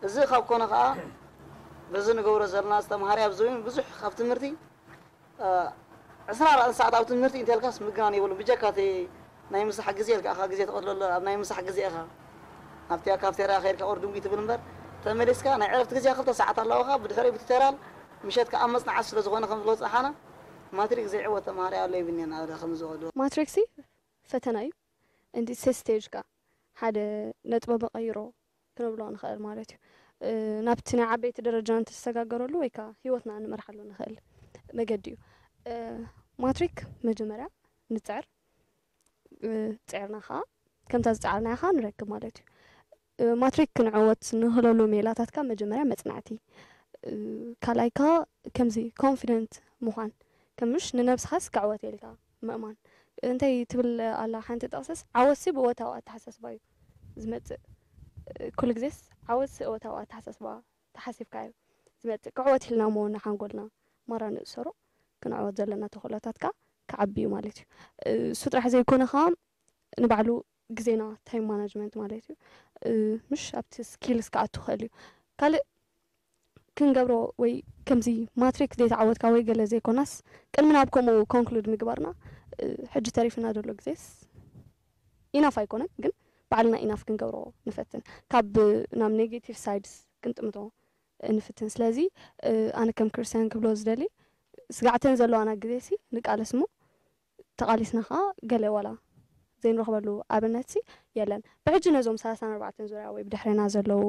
እዚ ካብ ኮነ ከዓ በዚ ንገብሮ ዘለና ዝተምሃራይ ኣብዚ እውን ብዙሕ ካብ ትምህርቲ ዕስራ ኣርባዕተ ሰዓት ኣብ ትምህርቲ እንተልካስ ምግናን የብሉን። ብጀካ እቲ ናይ ምሳሕ ግዜ ኢልካ ኢኻ ግዜ ትቐትለሉ ኣብ ናይ ምሳሕ ግዜ ኢኻ ኣብቲ ካፍቴርያ ከይድካ ኦር ድንጉይ ትብል እምበር ተመሊስካ ናይ ዕረፍቲ ግዜ ክልተ ሰዓት ኣለዋኻ ብድሕሪኡ ብቱቶርያል ምሸት ከዓ ኣብ መፅናዕቲ ስለ ዝኾነ ከም ዝበፅሓና ማትሪክ ዘይዕወት ተምሃራይ ኣሎ ይብልኒ ኣነ ከም ዝወዱ ማትሪክሲ ፈተና እዩ እንዲ ሴስቴጅ ካ ሓደ ነጥበ መቐይሮ ክንብሎ ንኽእል ማለት እዩ። ናብቲ ናይ ዓበይቲ ደረጃ ንተሰጋገረሉ ወይ ከዓ ህይወትና ንመርሓሉ ንኽእል መገዲ እዩ። ማትሪክ መጀመርያ ንፅዕር፣ ፅዕርና ከዓ ከምታ ዝፀዓርናያ ከዓ ንረክብ ማለት እዩ። ማትሪክ ክንዕወት ንኽእለሉ ሜላታት ከዓ መጀመርያ መፅናዕቲ፣ ካልኣይ ከዓ ከምዚ ኮንፊደንት ምዃን፣ ከምሽ ንነብስኻስ ክዕወት ኢልካ ምእማን። እንታይ ትብል ኣላ ሓንቲ ጥቕስስ፣ ዓወትሲ ብእወታዊ ኣተሓሳስባ እዩ ዝመጽእ። ኩሉ ግዜስ ዓወትሲ እወታዊ ኣተሓሳስባ ተሓሲብካ እዩ ዝመጽእ። ክዕወት ኢልና እሞ ንሓንጎልና ማራ ንእሰሮ፣ ክንዕወት ዘለና ተኽእሎታት ከኣ ክዓቢ እዩ ማለት እዩ። እሱ ጥራሕ ዘይኮነ ከኣ ንባዕሉ ግዜና ታይም ማናጅመንት ማለት እዩ። ምሽ ኣብቲ ስኪልስ ክኣቱ ክእል እዩ። ካልእ ክንገብሮ ወይ ከምዚ ማትሪክ ዘይተዓወትካ ወይ ገለ ዘይኮናስ ቅድሚ ናብ ከምኡ ኮንክሉድ ምግባርና ሕጂ ተሪፍና ዘሎ ግዜስ ኢናፍ ኣይኮነን፣ ግን ባዕልና ኢናፍ ክንገብሮ ንፈትን። ካብ ናብ ኔጌቲቭ ሳይድስ ክንጥምቶ ንፍትን። ስለዚ ኣነ ከም ክርስትያን ክብሎ ዝደሊ ስጋዕተን ዘለዋና ግዜሲ ንቃለስ እሞ ተቓሊስና ኸዓ ገለ ዋላ ዘይንረኽበሉ ኣብነትሲ የለን። ብሕጂ ነዞም ሰላሳን ኣርባዕተን ዙርያ ወይ ብድሕሬና ዘለዉ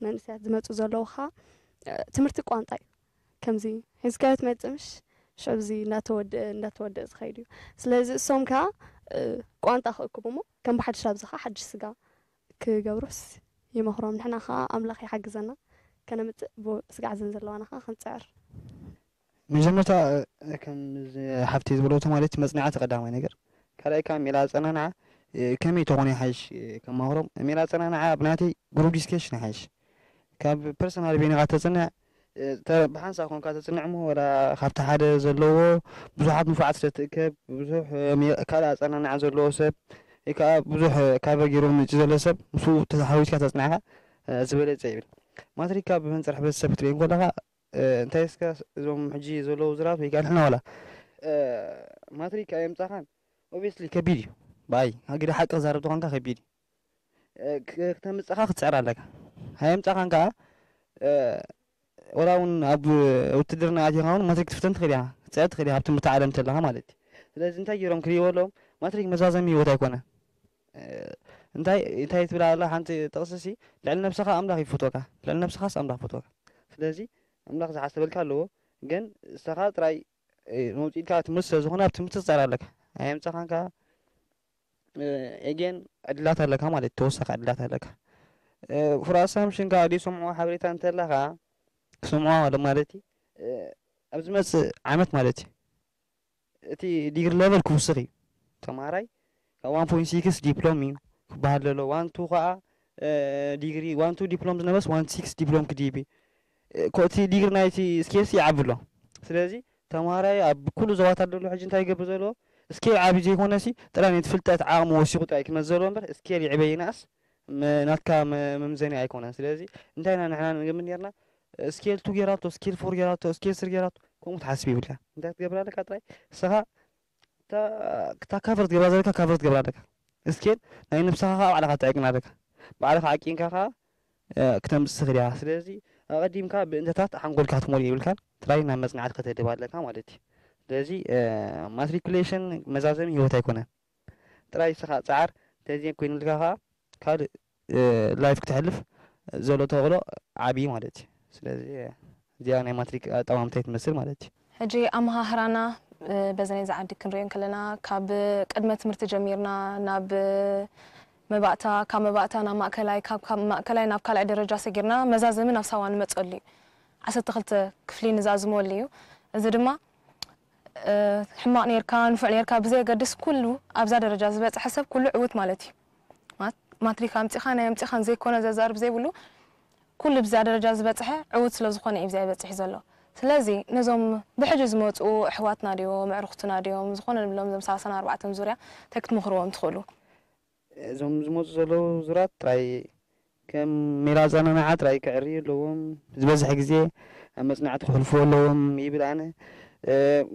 መንእሰያት ዝመፁ ዘለዉ ኸዓ ትምህርቲ ቋንጣ እዩ። ከምዚ ሒዝካዮ ትመፅእ ምሽ ሽዑ እዚ እንዳተወደአ እንዳተወደአ ዝኸይድ እዩ። ስለዚ እሶም ከዓ ቋንጣ ክእክቡ እሞ ከም ብሓድሽ ኣብዚ ከዓ ሓድሽ ስጋ ክገብሩስ ይመኽሮም። ንሕና ከዓ ኣምላኽ ይሓግዘና ከነምፅእ ብስጋዕ ዘን ዘለዋና ከዓ ክንፅዕር። መጀመርታ ከም ሓፍቲ ዝበለቶ ማለት መፅናዕቲ ቀዳማይ ነገር ካልኣይ ከዓ ሜላ ኣፀናንዓ ከመይ ተኾነ ይሓይሽ ከማኽሮም ሜላ ኣፀናንዓ ኣብ ናተይ ግሩፕ ዲስከሽን ይሓይሽ ካብ ፐርሰናል በይንኻ ተፅንዕ ብሓንሳብ ኮንካ ተፅንዕሞ ወላ ካብቲ ሓደ ዘለዎ ብዙሓት ንፉዓት ስለ ትእከብ ብዙሕ ካልእ ኣፀናንዓ ዘለዎ ሰብ ወይ ከዓ ብዙሕ ካቨር ገይሩ ምጭ ዘሎ ሰብ ምስኡ ተሓዊስካ ተፅናዕካ ዝበለፀ ይብል። ማትሪካ ብመንፅር ሕብረተሰብ ክትሪኦ ከለካ እንታይ እስከ እዞም ሕጂ ዘለዉ ዙራት ወይ ከዓ ንሕና ዋላ ማትሪካ የምፃኻን ኦብስሊ ከቢድ እዩ። ብኣይ ግደ ሓቂ ክዛረብ ተኾንካ ከቢድ እዩ። ክተምፅኻ ክትፅዕር ኣለካ። ሃየምፃኻን ከዓ ወላ እውን ኣብ ውትድርና ኣቲኻ እውን ማትሪክ ትፍተን ትኽእል ኢኻ፣ ክትፅዕር ትኽእል ኢኻ ኣብ ትምህርቲ ዓለም እንተለኻ ማለት እዩ። ስለዚ እንታይ ገይሮም ክርእይዎ ኣለዎም? ማትሪክ መዛዘሚ ህይወት ኣይኮነን። እንታይ እንታይ ትብል ኣላ ሓንቲ ጥቕስሲ፣ ልዕሊ ነብስኻ ኣምላኽ ይፈትወካ፣ ልዕሊ ነብስኻስ ኣምላኽ ይፈትወካ። ስለዚ ኣምላኽ ዝሓሰበልካ ኣለዎ። ግን ንስኻ ጥራይ መውፅኢትካ ትምህርቲ ስለዝኾነ ኣብ ትምህርቲ ትፀር ኣለካ። ኣየምፀኻን ከዓ ኤጌን ዕድላት ኣለካ ማለት ተወሳኺ ዕድላት ኣለካ። ፍራሳም ሽንካ ዲ ሰምዖ ሓበሬታ እንተለካ ክሰምዖ ኣሎ ማለት እዩ። ኣብ ዝመፅእ ዓመት ማለት እዩ እቲ ዲግሪ ሌቨል ክውስኽ እዩ። ተማሃራይ ካብ ዋን ፖይንት ሲክስ ዲፕሎም እዩ ክበሃል ዘሎ። ዋን ቱ ከዓ ዲግሪ ዋን ቱ ዲፕሎም ዝነበስ ዋን ሲክስ ዲፕሎም ክድይብ እዩ። እቲ ዲግሪ ናይቲ ስኬልሲ ይዓቢ ኣሎ። ስለዚ ተማሃራይ ኣብ ኩሉ ዞባታት ዘሎ ሕጂ እንታይ ይገብር ዘሎ? ስኬል ዓቢ ዘይኮነሲ ጥራይ ነቲ ፍልጠት ዓቕሚ ወሲኹ ጥራይ ክመዝ ዘለዎ እምበር ስኬል ይዕበ ይንኣስ ናትካ መምዘኒ ኣይኮነን። ስለዚ እንታይ ኢና ንሕና ንገምን ነርና? ስኬል ቱ ጌራቶ፣ ስኬል ፎር ጌራቶ፣ ስኬል ስሪ ጌራቶ፣ ከምኡ ትሓስብ ይብልካ። እንታይ ክትገብር ኣለካ ጥራይ ንስኻ እታ ካቨር ትገብራ ዘለካ ካቨር ትገብራ ኣለካ። ስኬል ናይ ነብስኻ ከዓ ባዕልኻ ትዕቅን ኣለካ። ባዕልኻ ዓቂንካ ከዓ ክተምፅእ ትኽእል ኢኻ። ስለዚ ኣቐዲምካ ብእንተታት ሓንጎልካ ክትመልእ ይብልካን ጥራይ ናብ መፅናዕቲ ከተድብ ኣለካ ማለት እዩ። ስለዚ ማትሪኩሌሽን መዛዘሚ ህይወት ኣይኮነን። ጥራይ ንስኻ ፃዓር እንተዘይ ኮይኑልካ ከዓ ካልእ ላይፍ ክትሕልፍ ዘሎ ተኽእሎ ዓብዪ ማለት እዩ። ስለዚ እዚኣ ናይ ማትሪክ ኣጠማምታ ትመስል ማለት እዩ። ሕጂ ኣመሃህራና በዘነይ ዝዓዲ ክንሪኦ እንከለና ካብ ቅድመ ትምህርቲ ጀሚርና ናብ መባእታ፣ ካብ መባእታ ናብ ማእከላይ፣ ካብ ማእከላይ ናብ ካልኣይ ደረጃ ሰጊርና መዛዘሚ ናብ ሳዋ ንመፀሉ እዩ። ዓሰርተ ክልተ ክፍሊ ንዛዝመሉ እዩ። እዚ ድማ ሕማቕ ኔርካ ንፉዕ ኔርካ ብዘየገድስ ኩሉ ኣብዛ ደረጃ ዝበፅሐ ሰብ ኩሉ ዕውት ማለት እዩ። ማትሪክ ኣምፂኻን ኣየምፂኻን ዘይኮነ ዘዛርብ ዘይብሉ ኩሉ ብዛ ደረጃ ዝበፅሐ ዕውት ስለዝኾነ እዩ ብዚኣ ይበፅሕ ዘሎ። ስለዚ ነዞም ብሕጂ ዝመፅኡ ኣሕዋትና ድዮም ኣዕሩኽትና ድዮም ዝኾነ ንብሎም እዞም ሰላሳን ኣርባዕተን ዙርያ እንታይ ክትመኽርዎም ትኽእሉ? እዞም ዝመፁ ዘለዉ ዙራት ጥራይ ከም ሜላ ኣፀናንዓ ጥራይ ክዕርዩ ኣለዎም። ዝበዝሐ ግዜ ኣብ መፅናዕቲ ክሕልፍዎ ኣለዎም ይብል ኣነ።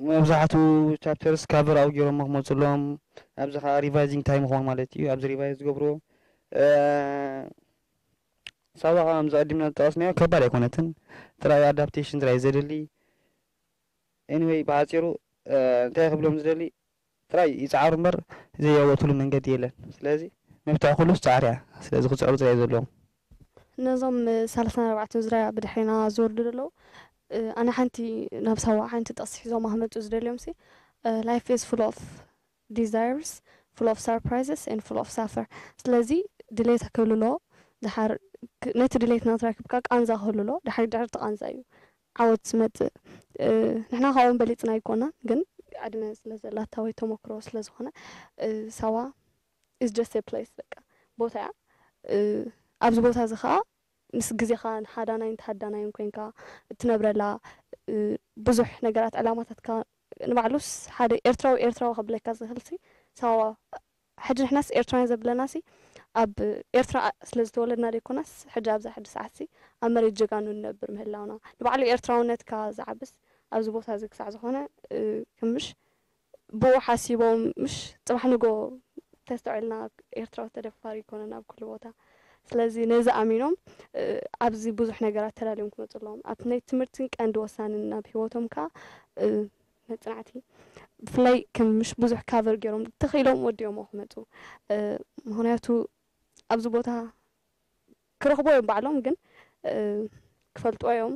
መብዛሕትኡ ቻፕተርስ ካቨር ኣው ገይሮሞ ክመፁ ኣለዎም። ኣብዚ ከዓ ሪቫይዚንግ ታይም ይኸውን ማለት እዩ። ኣብዚ ሪቫይዝ ዝገብርዎ ሳዋ ከዓ ከምዚ ቀዲምና ዝጠቐስናዮ ከባድ ኣይኮነትን። ጥራይ ኣዳፕቴሽን ጥራይ ዘድሊ። ኤኒወይ ብሓፂሩ እንታይ ክብሎም ዝደሊ ጥራይ ይፅዓሩ እምበር ዘየወትሉ መንገዲ የለን። ስለዚ መፍትሒ ኩሉስ ፃዕሪ እያ። ስለዚ ክፅዕሩ ጥራይ ዘለዎም። ነዞም ሰላሳን ኣርባዕተን ዙርያ ብድሕሪና ዝወርዱ ዘለዉ ኣነ ሓንቲ ናብ ሳዋ ሓንቲ ጥቕሲ ሒዞማ ክመፁ ዝደልዮም ሲ life is full of desires, full of surprises and full of suffer። ስለዚ ድሌት ክህልሎ ድሓር ነቲ ድሌትና ትረክብካ ቃንዛ ክህልሎ ድሓር ድሕርቲ ቃንዛ እዩ ዓወት ዝመፅእ። ንሕና ካብኦም በሊፅና ኣይኮናን ግን ዕድመ ስለዘላታ ወይ ተመክሮ ስለዝኾነ ሳዋ is just a place በቃ ቦታ እያ። ኣብዚ ቦታ እዚ ከዓ ምስ ግዜኻ ንሓዳናይን ተሃዳናይን ኮይንካ እትነብረላ ብዙሕ ነገራት ዕላማታትካ ንባዕሉስ ሓደ ኤርትራዊ ኤርትራዊ ከብለካ ዝኽእል ሲ ሳዋ ሕጂ ንሕናስ ኤርትራውያን ዘብለና ሲ ኣብ ኤርትራ ስለ ዝተወለድና ዘይኮናስ ሕጂ ኣብዛ ሕጂ ሰዓት ሲ ኣብ መሬት ጀጋኑ ንነብር ምህላውና ንባዕሉ ኤርትራውነትካ ዝዓብስ ኣብዚ ቦታ እዚ ክሳዕ ዝኾነ ክምሽ ብኡ ሓሲቦም ምሽ ፅባሕ ንጎ ተስተውዕልና ኤርትራዊ ተደፋሪ ይኮነን ኣብ ኩሉ ቦታ ስለዚ ነዚ ኣሚኖም ኣብዚ ብዙሕ ነገራት ተላልዮም ክመፁ ኣለዎም ኣብ ናይ ትምህርትን ቀንዲ ወሳንን ኣብ ሂወቶም ከዓ መፅናዕቲ ብፍላይ ከም ምሽ ብዙሕ ካቨር ገይሮም ተኽኢሎም ወዲኦሞ ክመፁ ምክንያቱ ኣብዚ ቦታ ክረኽቦ እዮም ባዕሎም ግን ክፈልጥዎ እዮም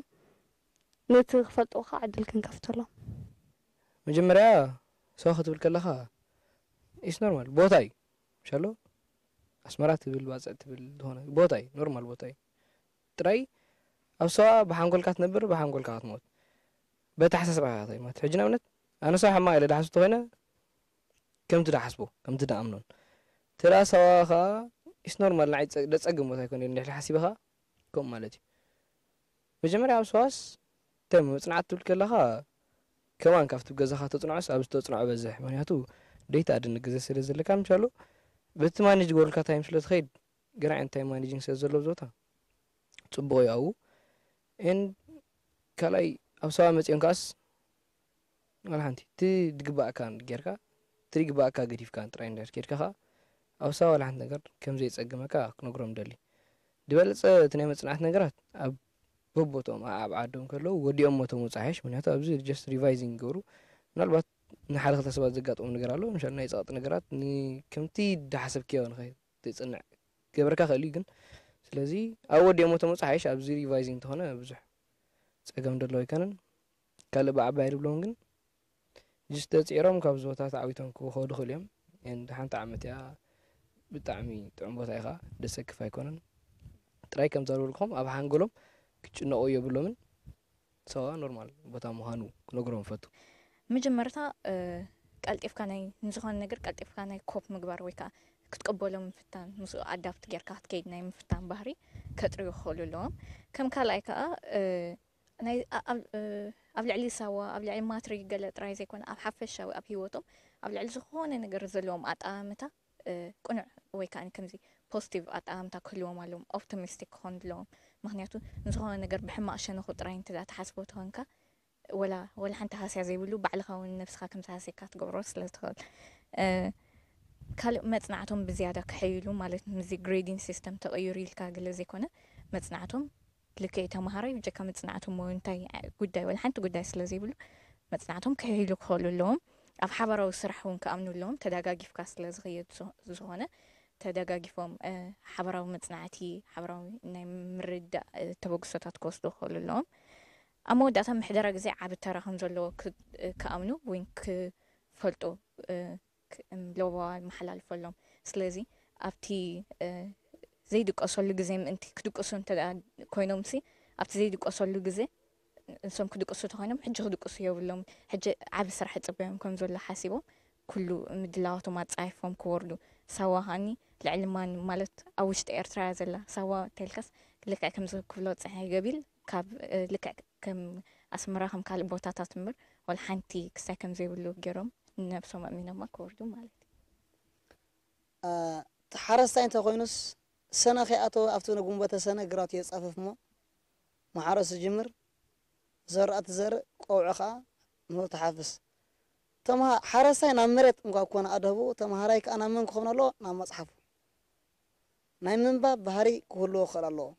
ነቲ ክፈልጥዎ ከዓ ዕድል ክንከፍተሎም መጀመርያ ሰው ክትብል ከለኻ ኢስ ኖርማል ቦታ እዩ ሻሎ ኣስመራ ትብል ባፅዕ ትብል ዝኾነ ቦታ እዩ ኖርማል ቦታ እዩ ጥራይ ኣብ ሰዋ ብሓንጎልካ ትነብር ብሓንጎልካ ክትሞት በተሓሳስባ ማለት ሕጂ ንኣብነት ኣነ ሰው ሕማቕ ኢለ ድሓስብ ተኮይነ ከምቲ ድሓስቦ ከምቲ ድኣምኖን ተዳ ሰዋ ከዓ ኢስ ኖርማል ንዓይ ደፀግም ቦታ ኣይኮነ እንድሕሪ ሓሲበ ከዓ ከምኡ ማለት እዩ መጀመርያ ኣብ ሰዋስ እንታይ መጽናዕቲ ትብል ከለኻ ከማን ካብቲ ገዛኻ ተጽንዖስ ኣብዚ ተጽንዖ በዝሕ። ምክንያቱ ደይታ ኣድኒ ግዜ ስለ ዘለካ ምሻሉ በቲ ማኔጅ ዝበልካ ታይም ስለ ትኸይድ ገና እንታይ ማኔጂንግ ስለ ዘሎ ብዞታ ጽቡቕ እዩ ኣብኡ። ኤንድ ካልኣይ ኣብ ሰባ መጺኦም ከኣስ ዋላ ሓንቲ እቲ ድግባእካ ጌርካ እቲ ድግባእካ ገዲፍካ ጥራይ እንድሕር ኬድካ ከኣ ኣብ ሰባ ዋላ ሓንቲ ነገር ከም ዘይጸግመካ ክነግሮም ደሊ። ዝበለጸ እቲ ናይ መጽናዕቲ ነገራት ኣብ በቦቶም ኣብ ዓዶም ከለዉ ወዲኦም ሞቶም ውጻ ሓይሽ። ምክንያቱ ኣብዚ ጀስት ሪቫይዚንግ ይገብሩ። ምናልባት ንሓደ ክልተ ሰባት ዘጋጥሞም ነገር ኣሎ። ምሻል ናይ ጸቕጢ ነገራት ን-፣ ከምቲ ዳሓሰብክዮ ንኸይትጽንዕ ገበርካ ክእል እዩ ግን ስለዚ ኣብ ወዲኦም ሞቶም ውጻ ሓይሽ ኣብዚ ሪቫይዚንግ እንተኾነ ብዙሕ ጸገም ደሎ ኣይኮነን። ካልእ ብዓባይ ድብሎም ግን ጅስ ተጽዒሮም ካብ ዞታት ዓዊቶም ክኸዱ ክእሉ እዮም። ኤንድ ሓንቲ ዓመት እያ ብጣዕሚ ጥዑም ቦታ ኢኻ ደሰክፍ ኣይኮነን። ጥራይ ከም ዘረብልኩም ኣብ ሓንጎሎም ክጭነቑ የብሎምን። ሰዋ ኖርማል ቦታ ምዃኑ ክነግሮም ፈቱ። መጀመርታ ቀልጢፍካ ናይ ንዝኾነ ነገር ቀልጢፍካ ናይ ኮፕ ምግባር ወይ ከዓ ክትቀበሎ ምፍታን ምስኡ ኣዳፕት ጌርካ ክትከይድ ናይ ምፍታን ባህሪ ከጥርዩ ክኽእሉ ኣለዎም። ከም ካልኣይ ከዓ ናይ ኣብ ልዕሊ ሳዋ ኣብ ልዕሊ ማትሪ ገለ ጥራይ ዘይኮነ ኣብ ሓፈሻዊ ኣብ ህይወቶም ኣብ ልዕሊ ዝኾነ ነገር ዘለዎም ኣጠማምታ ቅኑዕ ወይ ከዓ ከምዚ ፖዚቲቭ ኣጠማምታ ክህልዎም ኣለዎም። ኦፕቲሚስቲክ ክኾኑ ኣለዎም። ምክንያቱ ንዝኾነ ነገር ብሕማቕ ሸነኹ ጥራይ እንተ ትሓስቦ ተኾንካ ወላ ወላ ሓንቲ ሃስያ ዘይብሉ ባዕልኻ እውን ነብስኻ ከም ዝሃስየካ ትገብሮ ስለ ትኽእል ካልእ መፅናዕቶም ብዝያዳ ክሕይሉ ማለት ምስዚ ግሬዲንግ ሲስተም ተቐይሩ ኢልካ ገለ ዘይኮነ መፅናዕቶም ልክዕ ተምሃራይ ብጀካ መፅናዕቶም እውን እንታይ ጉዳይ ወላ ሓንቲ ጉዳይ ስለ ዘይብሉ መፅናዕቶም ክሕይሉ ክኽእሉ ኣለዎም። ኣብ ሓባራዊ ስራሕ እውን ክኣምኑ ኣለዎም። ተዳጋጊፍካ ስለ ዝኸየድ ዝኾነ ተደጋጊፎም ሓበራዊ መፅናዕቲ ሓበራዊ ናይ ምርዳእ ተበግሶታት ክወስዱ ክኽእሉ ኣለዎም። ኣብ መወዳእታ ምሕደራ ግዜ ዓቢ ተራ ከም ዘለዎ ክኣምኑ ወይ ክፈልጡ ለበዋ ይመሓላልፈሎም። ስለዚ ኣብቲ ዘይድቀሰሉ ግዜ ምእንቲ ክድቅሱ እንተ ኮይኖምሲ ኣብቲ ዘይድቀሰሉ ግዜ ንሶም ክድቅሱ ተኮይኖም ሕጂ ክድቅሱ የብሎም። ሕጂ ዓቢ ስራሕ ይጽበዮም ከም ዘሎ ሓሲቦም ኩሉ ምድላዋቶም ኣጻይፎም ክወርዱ። ሳዋ ከኣኒ ልዕሊ ማን ማለት ኣብ ውሽጢ ኤርትራ እያ ዘላ። ሳዋ ተልካስ ልክዕ ከምዚ ክብሎ ጽንሐ ገቢል ካብ ልክዕ ከም ኣስመራ ከም ካልእ ቦታታት እምበር ወላ ሓንቲ ክሳይ ከም ዘይብሉ ገይሮም ንነብሶም ኣእሚኖማ ክወርዱ ማለት እዩ። እቲ ሓረስታይ እንተኮይኑስ ሰነ ከይኣተወ ኣብቲ ጉንበተ ሰነ ግራቱ የጻፍፍ እሞ ማሕረስ ዝጅምር፣ ዘራእቲ ዘርእ፣ ቀውዒ ከኣ ምህርቱ ሓፍስ። ተምሃ ሓረስታይ ናብ መሬት እንኳ ኮነ ኣድህቦ፣ ተምሃራይ ከኣ ናብ መን ክኸውን ኣለዎ? ናብ መጽሓፉ። ናይ ምንባብ ባህሪ ክህልዎ ክኽእል ኣለዎ።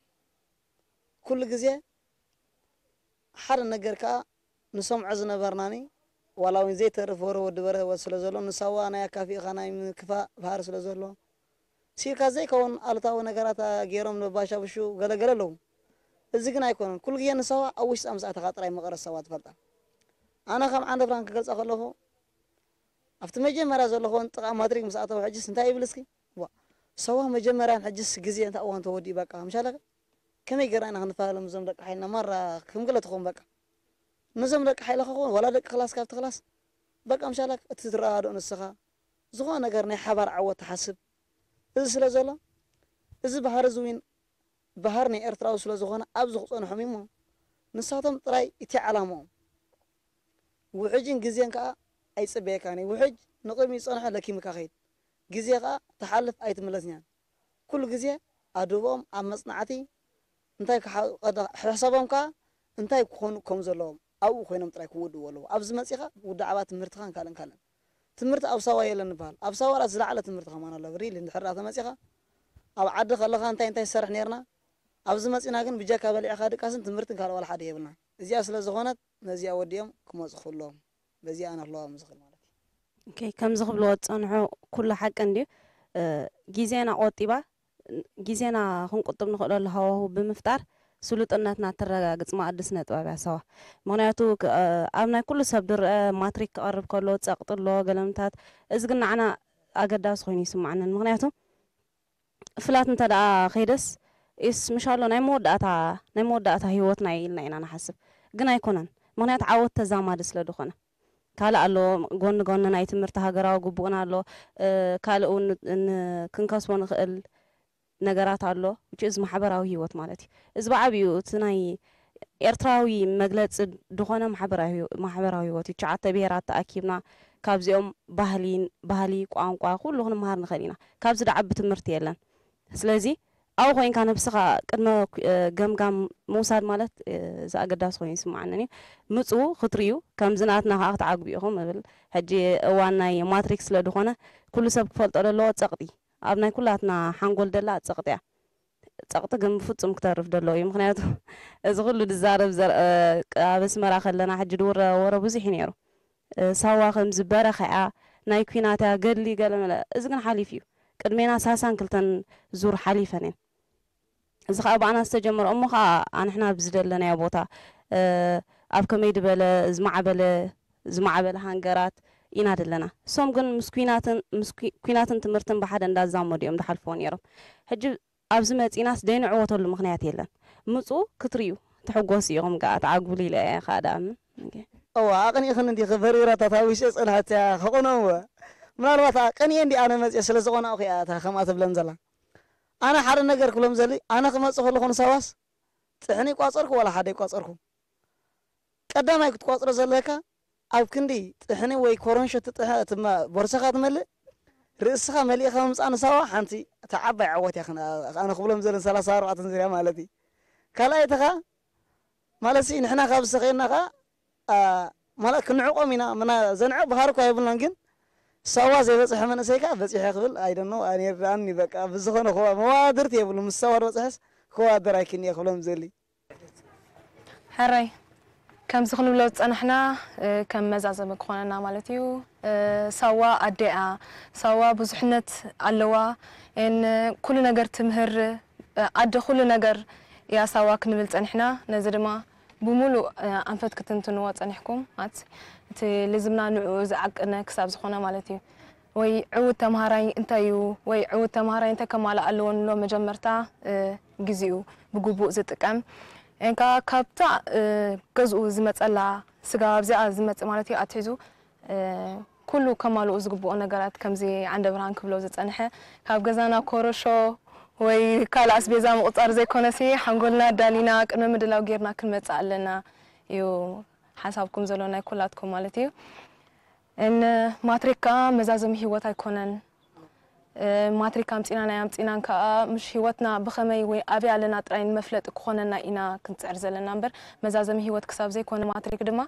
ኩሉ ግዜ ሓደ ነገር ከኣ ንሰምዖ ዝነበርናኒ ዋላ እውን ዘይተርፍ ወረ ወዲ በርሀ ወ ስለ ዘሎ ንሳዋ ናይ ኣካፊእኻ ናይ ምክፋእ ባህሪ ስለ ዘሎ ሲብካ ዘይከውን ኣሉታዊ ነገራት ገይሮም ንባሻብሹ ገለገለ ኣለዉ። እዚ ግን ኣይኮነን። ኩሉ ግዜ ንሳዋ ኣብ ውሽጢ ኣምሳእተኻ ጥራይ መቐረት ሳዋ ትፈልጣ። ኣነ ከም ዓንደ ብርሃን ክገልጻ ከለኹ ኣብቲ መጀመርያ ዘለኹ እውን ጥቓ ማትሪክ ምስ ኣተው ሕጅስ እንታይ ይብል እስኪ ዋ ሳዋ መጀመርያን ሕጅስ ግዜ እንታይ እዋን ተወዲኡ በቃ ምሻለከ ከመይ ገይርና ኢና ክንፈላለ ምስዞም ደቂ ሓይልና ማራ ከም ገለ ትኾን በቃ ነዞም ደቂ ሓይልኻ ኾን ዋላ ደቂ ክላስ ካብቲ ክላስ በቃ ምሻላ እቲ ትረዳድኦ ንስኻ ዝኾነ ነገር ናይ ሓባር ዓወት ትሓስብ እዚ ስለ ዘሎ እዚ ባህሪ እዚ እውን ባህር ናይ ኤርትራዊ ስለ ዝኾነ ኣብዚ ክጸንሖም እሞ ንሳቶም ጥራይ እቲ ዓላምኦም ውሕጅን ግዜን ከኣ ኣይጽበየካን እዩ ውሕጅ ንቕድሚ ይጸንሖ ለኪምካ ኸይድ ግዜ ከኣ ትሓልፍ ኣይትምለስን እያ ኩሉ ግዜ ኣድህቦኦም ኣብ መጽናዕቲ እንታይ ክሓ- ቀዳ- ሕሰቦም ከኣ እንታይ ክኾኑ ከም ዘለዎም ኣብኡ ኮይኖም ጥራይ ክውድእዎ ኣለዎ ኣብዚ መጺኻ ውዳዕባ ትምህርትኻን ካልእን ካልእን ትምህርቲ ኣብ ሳዋ የለን ንበሃል ኣብ ሳዋ ራስ ዝለዓለ ትምህርቲ ከማን ኣሎ ሪል እንድሕር ዳ ተመጺኻ ኣብ ዓዲ ከለኻ እንታይ እንታይ ዝሰርሕ ነርና ኣብዚ መጺና ግን ብጀካ በሊዕኻ ድቃስን ትምህርትን ካልእ ዋላ ሓደ የብልና እዚኣ ስለ ዝኾነት ነዚኣ ወዲኦም ክመጹ ክህልዎም በዚኣ ኣነ ክለዋዎም ዝኽእል ማለት እዩ ኦኬ፣ ከምዚ ክብልዎ ዝጸንሑ ኩሉ ሓቂ እንድዩ። እ፣ ግዜና ቆጢባ፣ ግዜና ክንቁጥብ ንኽእለሉ ሃዋሁ ብምፍጣር ስሉጥነትና ተረጋግጽ መኣዲ ስነ ጥበብ እያ ሰዋ። ምኽንያቱ ክ-፣ እ፣ ኣብ ናይ ኩሉ ሰብ ድረአ ማትሪክ ክቐርብ ከሎ ጸቕጢ ኣሎ፣ ገለምታት። እዚ ግን ንዓና ኣገዳሲ ኮይኑ ይስምዓንን። ምኽንያቱ ፍላት እንተ ደኣ ከይደስ ኢስ ምሻሎ ናይ መወዳእታ ናይ መወዳእታ ህይወትና እዩ ኢልና ኢና ንሓስብ ግን ኣይኮነን ምኽንያቱ ዓወት ተዛማዲ ስለ ዝኾነ ካልእ ኣሎ ጎኒ ጎኒ ናይ ትምህርቲ ሃገራዊ ግቡእና ኣሎ ካልእ እውን ክንከስቦ ንኽእል ነገራት ኣሎ which is ማሕበራዊ ህይወት ማለት እዩ እዚ ብዓብኡ እቲ ናይ ኤርትራዊ መግለጺ ዝኾነ ማሕበራዊ ህይወ- ማሕበራዊ ህይወት እዩ። ትሽዓተ ብሄራት ተኣኪብና ካብዚኦም ባህሊ ባህሊ ቋንቋ ኩሉ ክንመሃር ንኽእል ኢና። ካብዚ ዝዓቢ ትምህርቲ የለን። ስለዚ ኣብኡ ኮይንካ ነብስኻ ቅድመ ኩ- እ፣ ገምጋም ምውሳድ ማለት እ፣ እዚ ኣገዳሲ ኮይኑ ይስምዓኒ እዩ። ምጽኡ ክትርእዩ ከምዚ ናትና ከዓ ክትዓግቡ ኢኹም እብል። ሕጂ እዋን ናይ ማትሪክ ስለ ዝኾነ ኩሉ ሰብ ክፈልጦ ዘለዎ ጸቕጢ ኣብ ናይ ኩላትና ሓንጎል ደላ ጸቕጢ እያ። ጸቕጢ ግን ብፍጹም ክተርፍ ደለዎ እዩ። ምክንያቱ እዚ ኩሉ ድዛረብ ዘር- እ፣ ኣብ ኣስመራ ከለና ሕጂ ድውረ ወረ ብዙሕ እዩ ነይሩ። እ፣ ሳዋ ከምዚ በረኻ እያ፣ ናይ ኲናት እያ፣ ገድሊ ገለ መለ። እዚ ግን ሓሊፉ እዩ። ቅድሜና ሳሳን ክልተን ዙር ሓሊፈን እየን። እዚ ከዓ ብኣና ዝተጀመረ እሞ ከዓ ኣንሕና ብዝደለናዮ ቦታ እ፣ ኣብ ከመይ ድበለ ዝማዕበለ ዝማዕበለ ሃንገራት ኢና ደለና። እሶም ግን ምስ ኲናትን ምስ ኲ- ኲናትን ትምህርትን ብሓደ እንዳዛመዱ እዮም ድሓልፍዎ ነይሮም። ሕጂ ኣብዚ መፂናስ ደይንዕወተሉ ምኽንያት የለን። ምፁ ክትርእዩ ትሕጎሱ ኢኹም ከዓ ተዓግብሉ ኢለ እየ ከዓ ድኣምን። ኦኬ። እዋ ኣቕኒእኽን እንዲኺ በሪራታት ኣብ ውሽጢ ጸንሐት እያ ከቑንኦ እወ ምናልባት ቀንየ እንዲ ኣነ መጽየ ስለ ዝቖናቑ እያ እታ ከምኣ ትብለን ዘላ ኣነ ሓደ ነገር ክብሎም ዘሊ ኣነ ክመጽእ ከለኹ ንሳዋስ ጥሕኒ ይቋጸርኩ ዋላ ሓደ ይቋጸርኩ ቀዳማይ ክትቋጽሮ ዘለካ ኣብ ክንዲ ጥሕኒ ወይ ኮረንሾ ትጥሐ ትመ- ቦርሳኻ ትመልእ ርእስኻ መሊእኻ ምምጻእ ንሳዋ ሓንቲ እታ ዓባይ ዓወት እያ ክን- ኣነ ክብሎም ዘለን ሰላሳ ኣርባዕተ ዝርያ ማለት እዩ ካልኣይቲ ኸኣ ማለት ሲ ንሕና ካብ ዝሰኸየና ኸኣ ማለት ክንዕቆም ኢና ምና ዘንዕቕ ባህሪ እኳ የብልናን ግን ሳዋ ዘይበፅሐ መንእሰይ ከዓ በፂሐ ክብል ኣይደኖ ኣኔርዳኣኒ በቃ ብዝኾነ ክዋ መዋድርቲ የብሉ ምስ ሳዋ ዝበፅሐስ ክዋደር ኣይክን እየ ክብሎም ዝደሊ ሕራይ ከምዚ ክንብሎ ዝፀናሕና ከም መዛዘሚ ክኾነና ማለት እዩ። ሳዋ ኣደኣ ሳዋ ብዙሕነት ኣለዋ ን ኩሉ ነገር ትምህር ኣደ ኩሉ ነገር እያ ሳዋ ክንብል ፀኒሕና። ነዚ ድማ ብሙሉእ ኣንፈት ክትንትንዎ ፀኒሕኩም ማለት እቲ ልዝብና ንዕኡ ዝዓቅነ ክሳብ ዝኾነ ማለት እዩ። ወይ ዕዉት ተምሃራይ እንታይ እዩ ወይ ዕዉት ተምሃራይ እንታይ ከማልእ ኣለዎ ንብሎ መጀመርታ ግዜኡ ብግቡእ ዝጥቀም እንካ ካብታ ገዝኡ ዝመፀላ ስጋብ ኣብዚኣ ዝመፅእ ማለት እዩ ኣትሒዙ ኩሉ ከማልኡ ዝግብኦ ነገራት ከምዚ ዓንደ ብርሃን ክብሎ ዝፀንሐ ካብ ገዛና ኮረሾ ወይ ካልእ ኣስቤዛ ምቑፃር ዘይኮነሲ ሓንጎልና ኣዳሊና ቅድመ ምድላው ጌርና ክንመፅእ ኣለና እዩ ሓሳብኩም ዘሎ ናይ ኩላትኩም ማለት እዩ። ን ማትሪክ ከዓ መዛዘሚ ህይወት ኣይኮነን። ማትሪክ ኣምፂናን ኣያምፂናን ከዓ ምሽ ህይወትና ብኸመይ ወይ ኣበይ ኣለና ጥራይ ንመፍለጢ ክኾነና ኢና ክንፅዕር ዘለና እምበር መዛዘሚ ህይወት ክሳብ ዘይኮነ ማትሪክ ድማ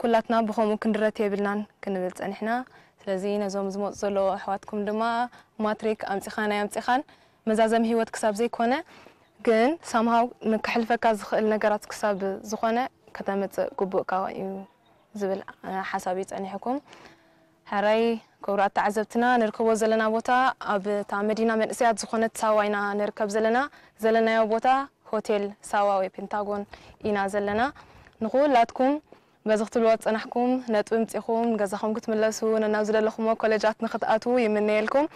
ኩላትና ብኸምኡ ክንድረት የብልናን ክንብል ፀኒሕና። ስለዚ ነዞም ዝመፁ ዘለዉ ኣሕዋትኩም ድማ ማትሪክ ኣምፂኻን ኣያምፂኻን መዛዘሚ ህይወት ክሳብ ዘይኮነ ግን ሳምሃው ንክሕልፈካ ዝኽእል ነገራት ክሳብ ዝኾነ ከተምፅእ ግቡእካ እዩ ዝብል ሓሳብ እዩ ፀኒሕኩም። ሕራይ ክቡራት ተዓዘብትና ንርከቦ ዘለና ቦታ ኣብ እታ መዲና መንእሰያት ዝኾነት ሳዋ ኢና ንርከብ ዘለና። ዘለናዮ ቦታ ሆቴል ሳዋ ወይ ፔንታጎን ኢና ዘለና። ንኹላትኩም በዚ ክትብልዎ ዝፀናሕኩም ነጥቢ ምፂኹም ገዛኹም ክትምለሱ ነናብ ዝደለኹሞ ኮሌጃት ንክትኣትዉ ይምነየልኩም።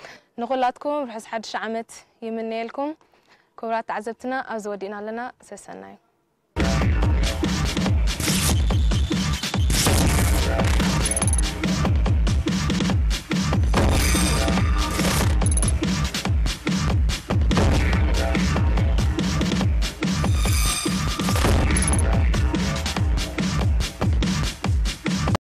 ንኹላትኩም ርሑስ ሓድሽ ዓመት ይምነየልኩም። ክቡራት ተዓዘብትና ኣብዚ ወዲእና ኣለና። ሰሰናዩ።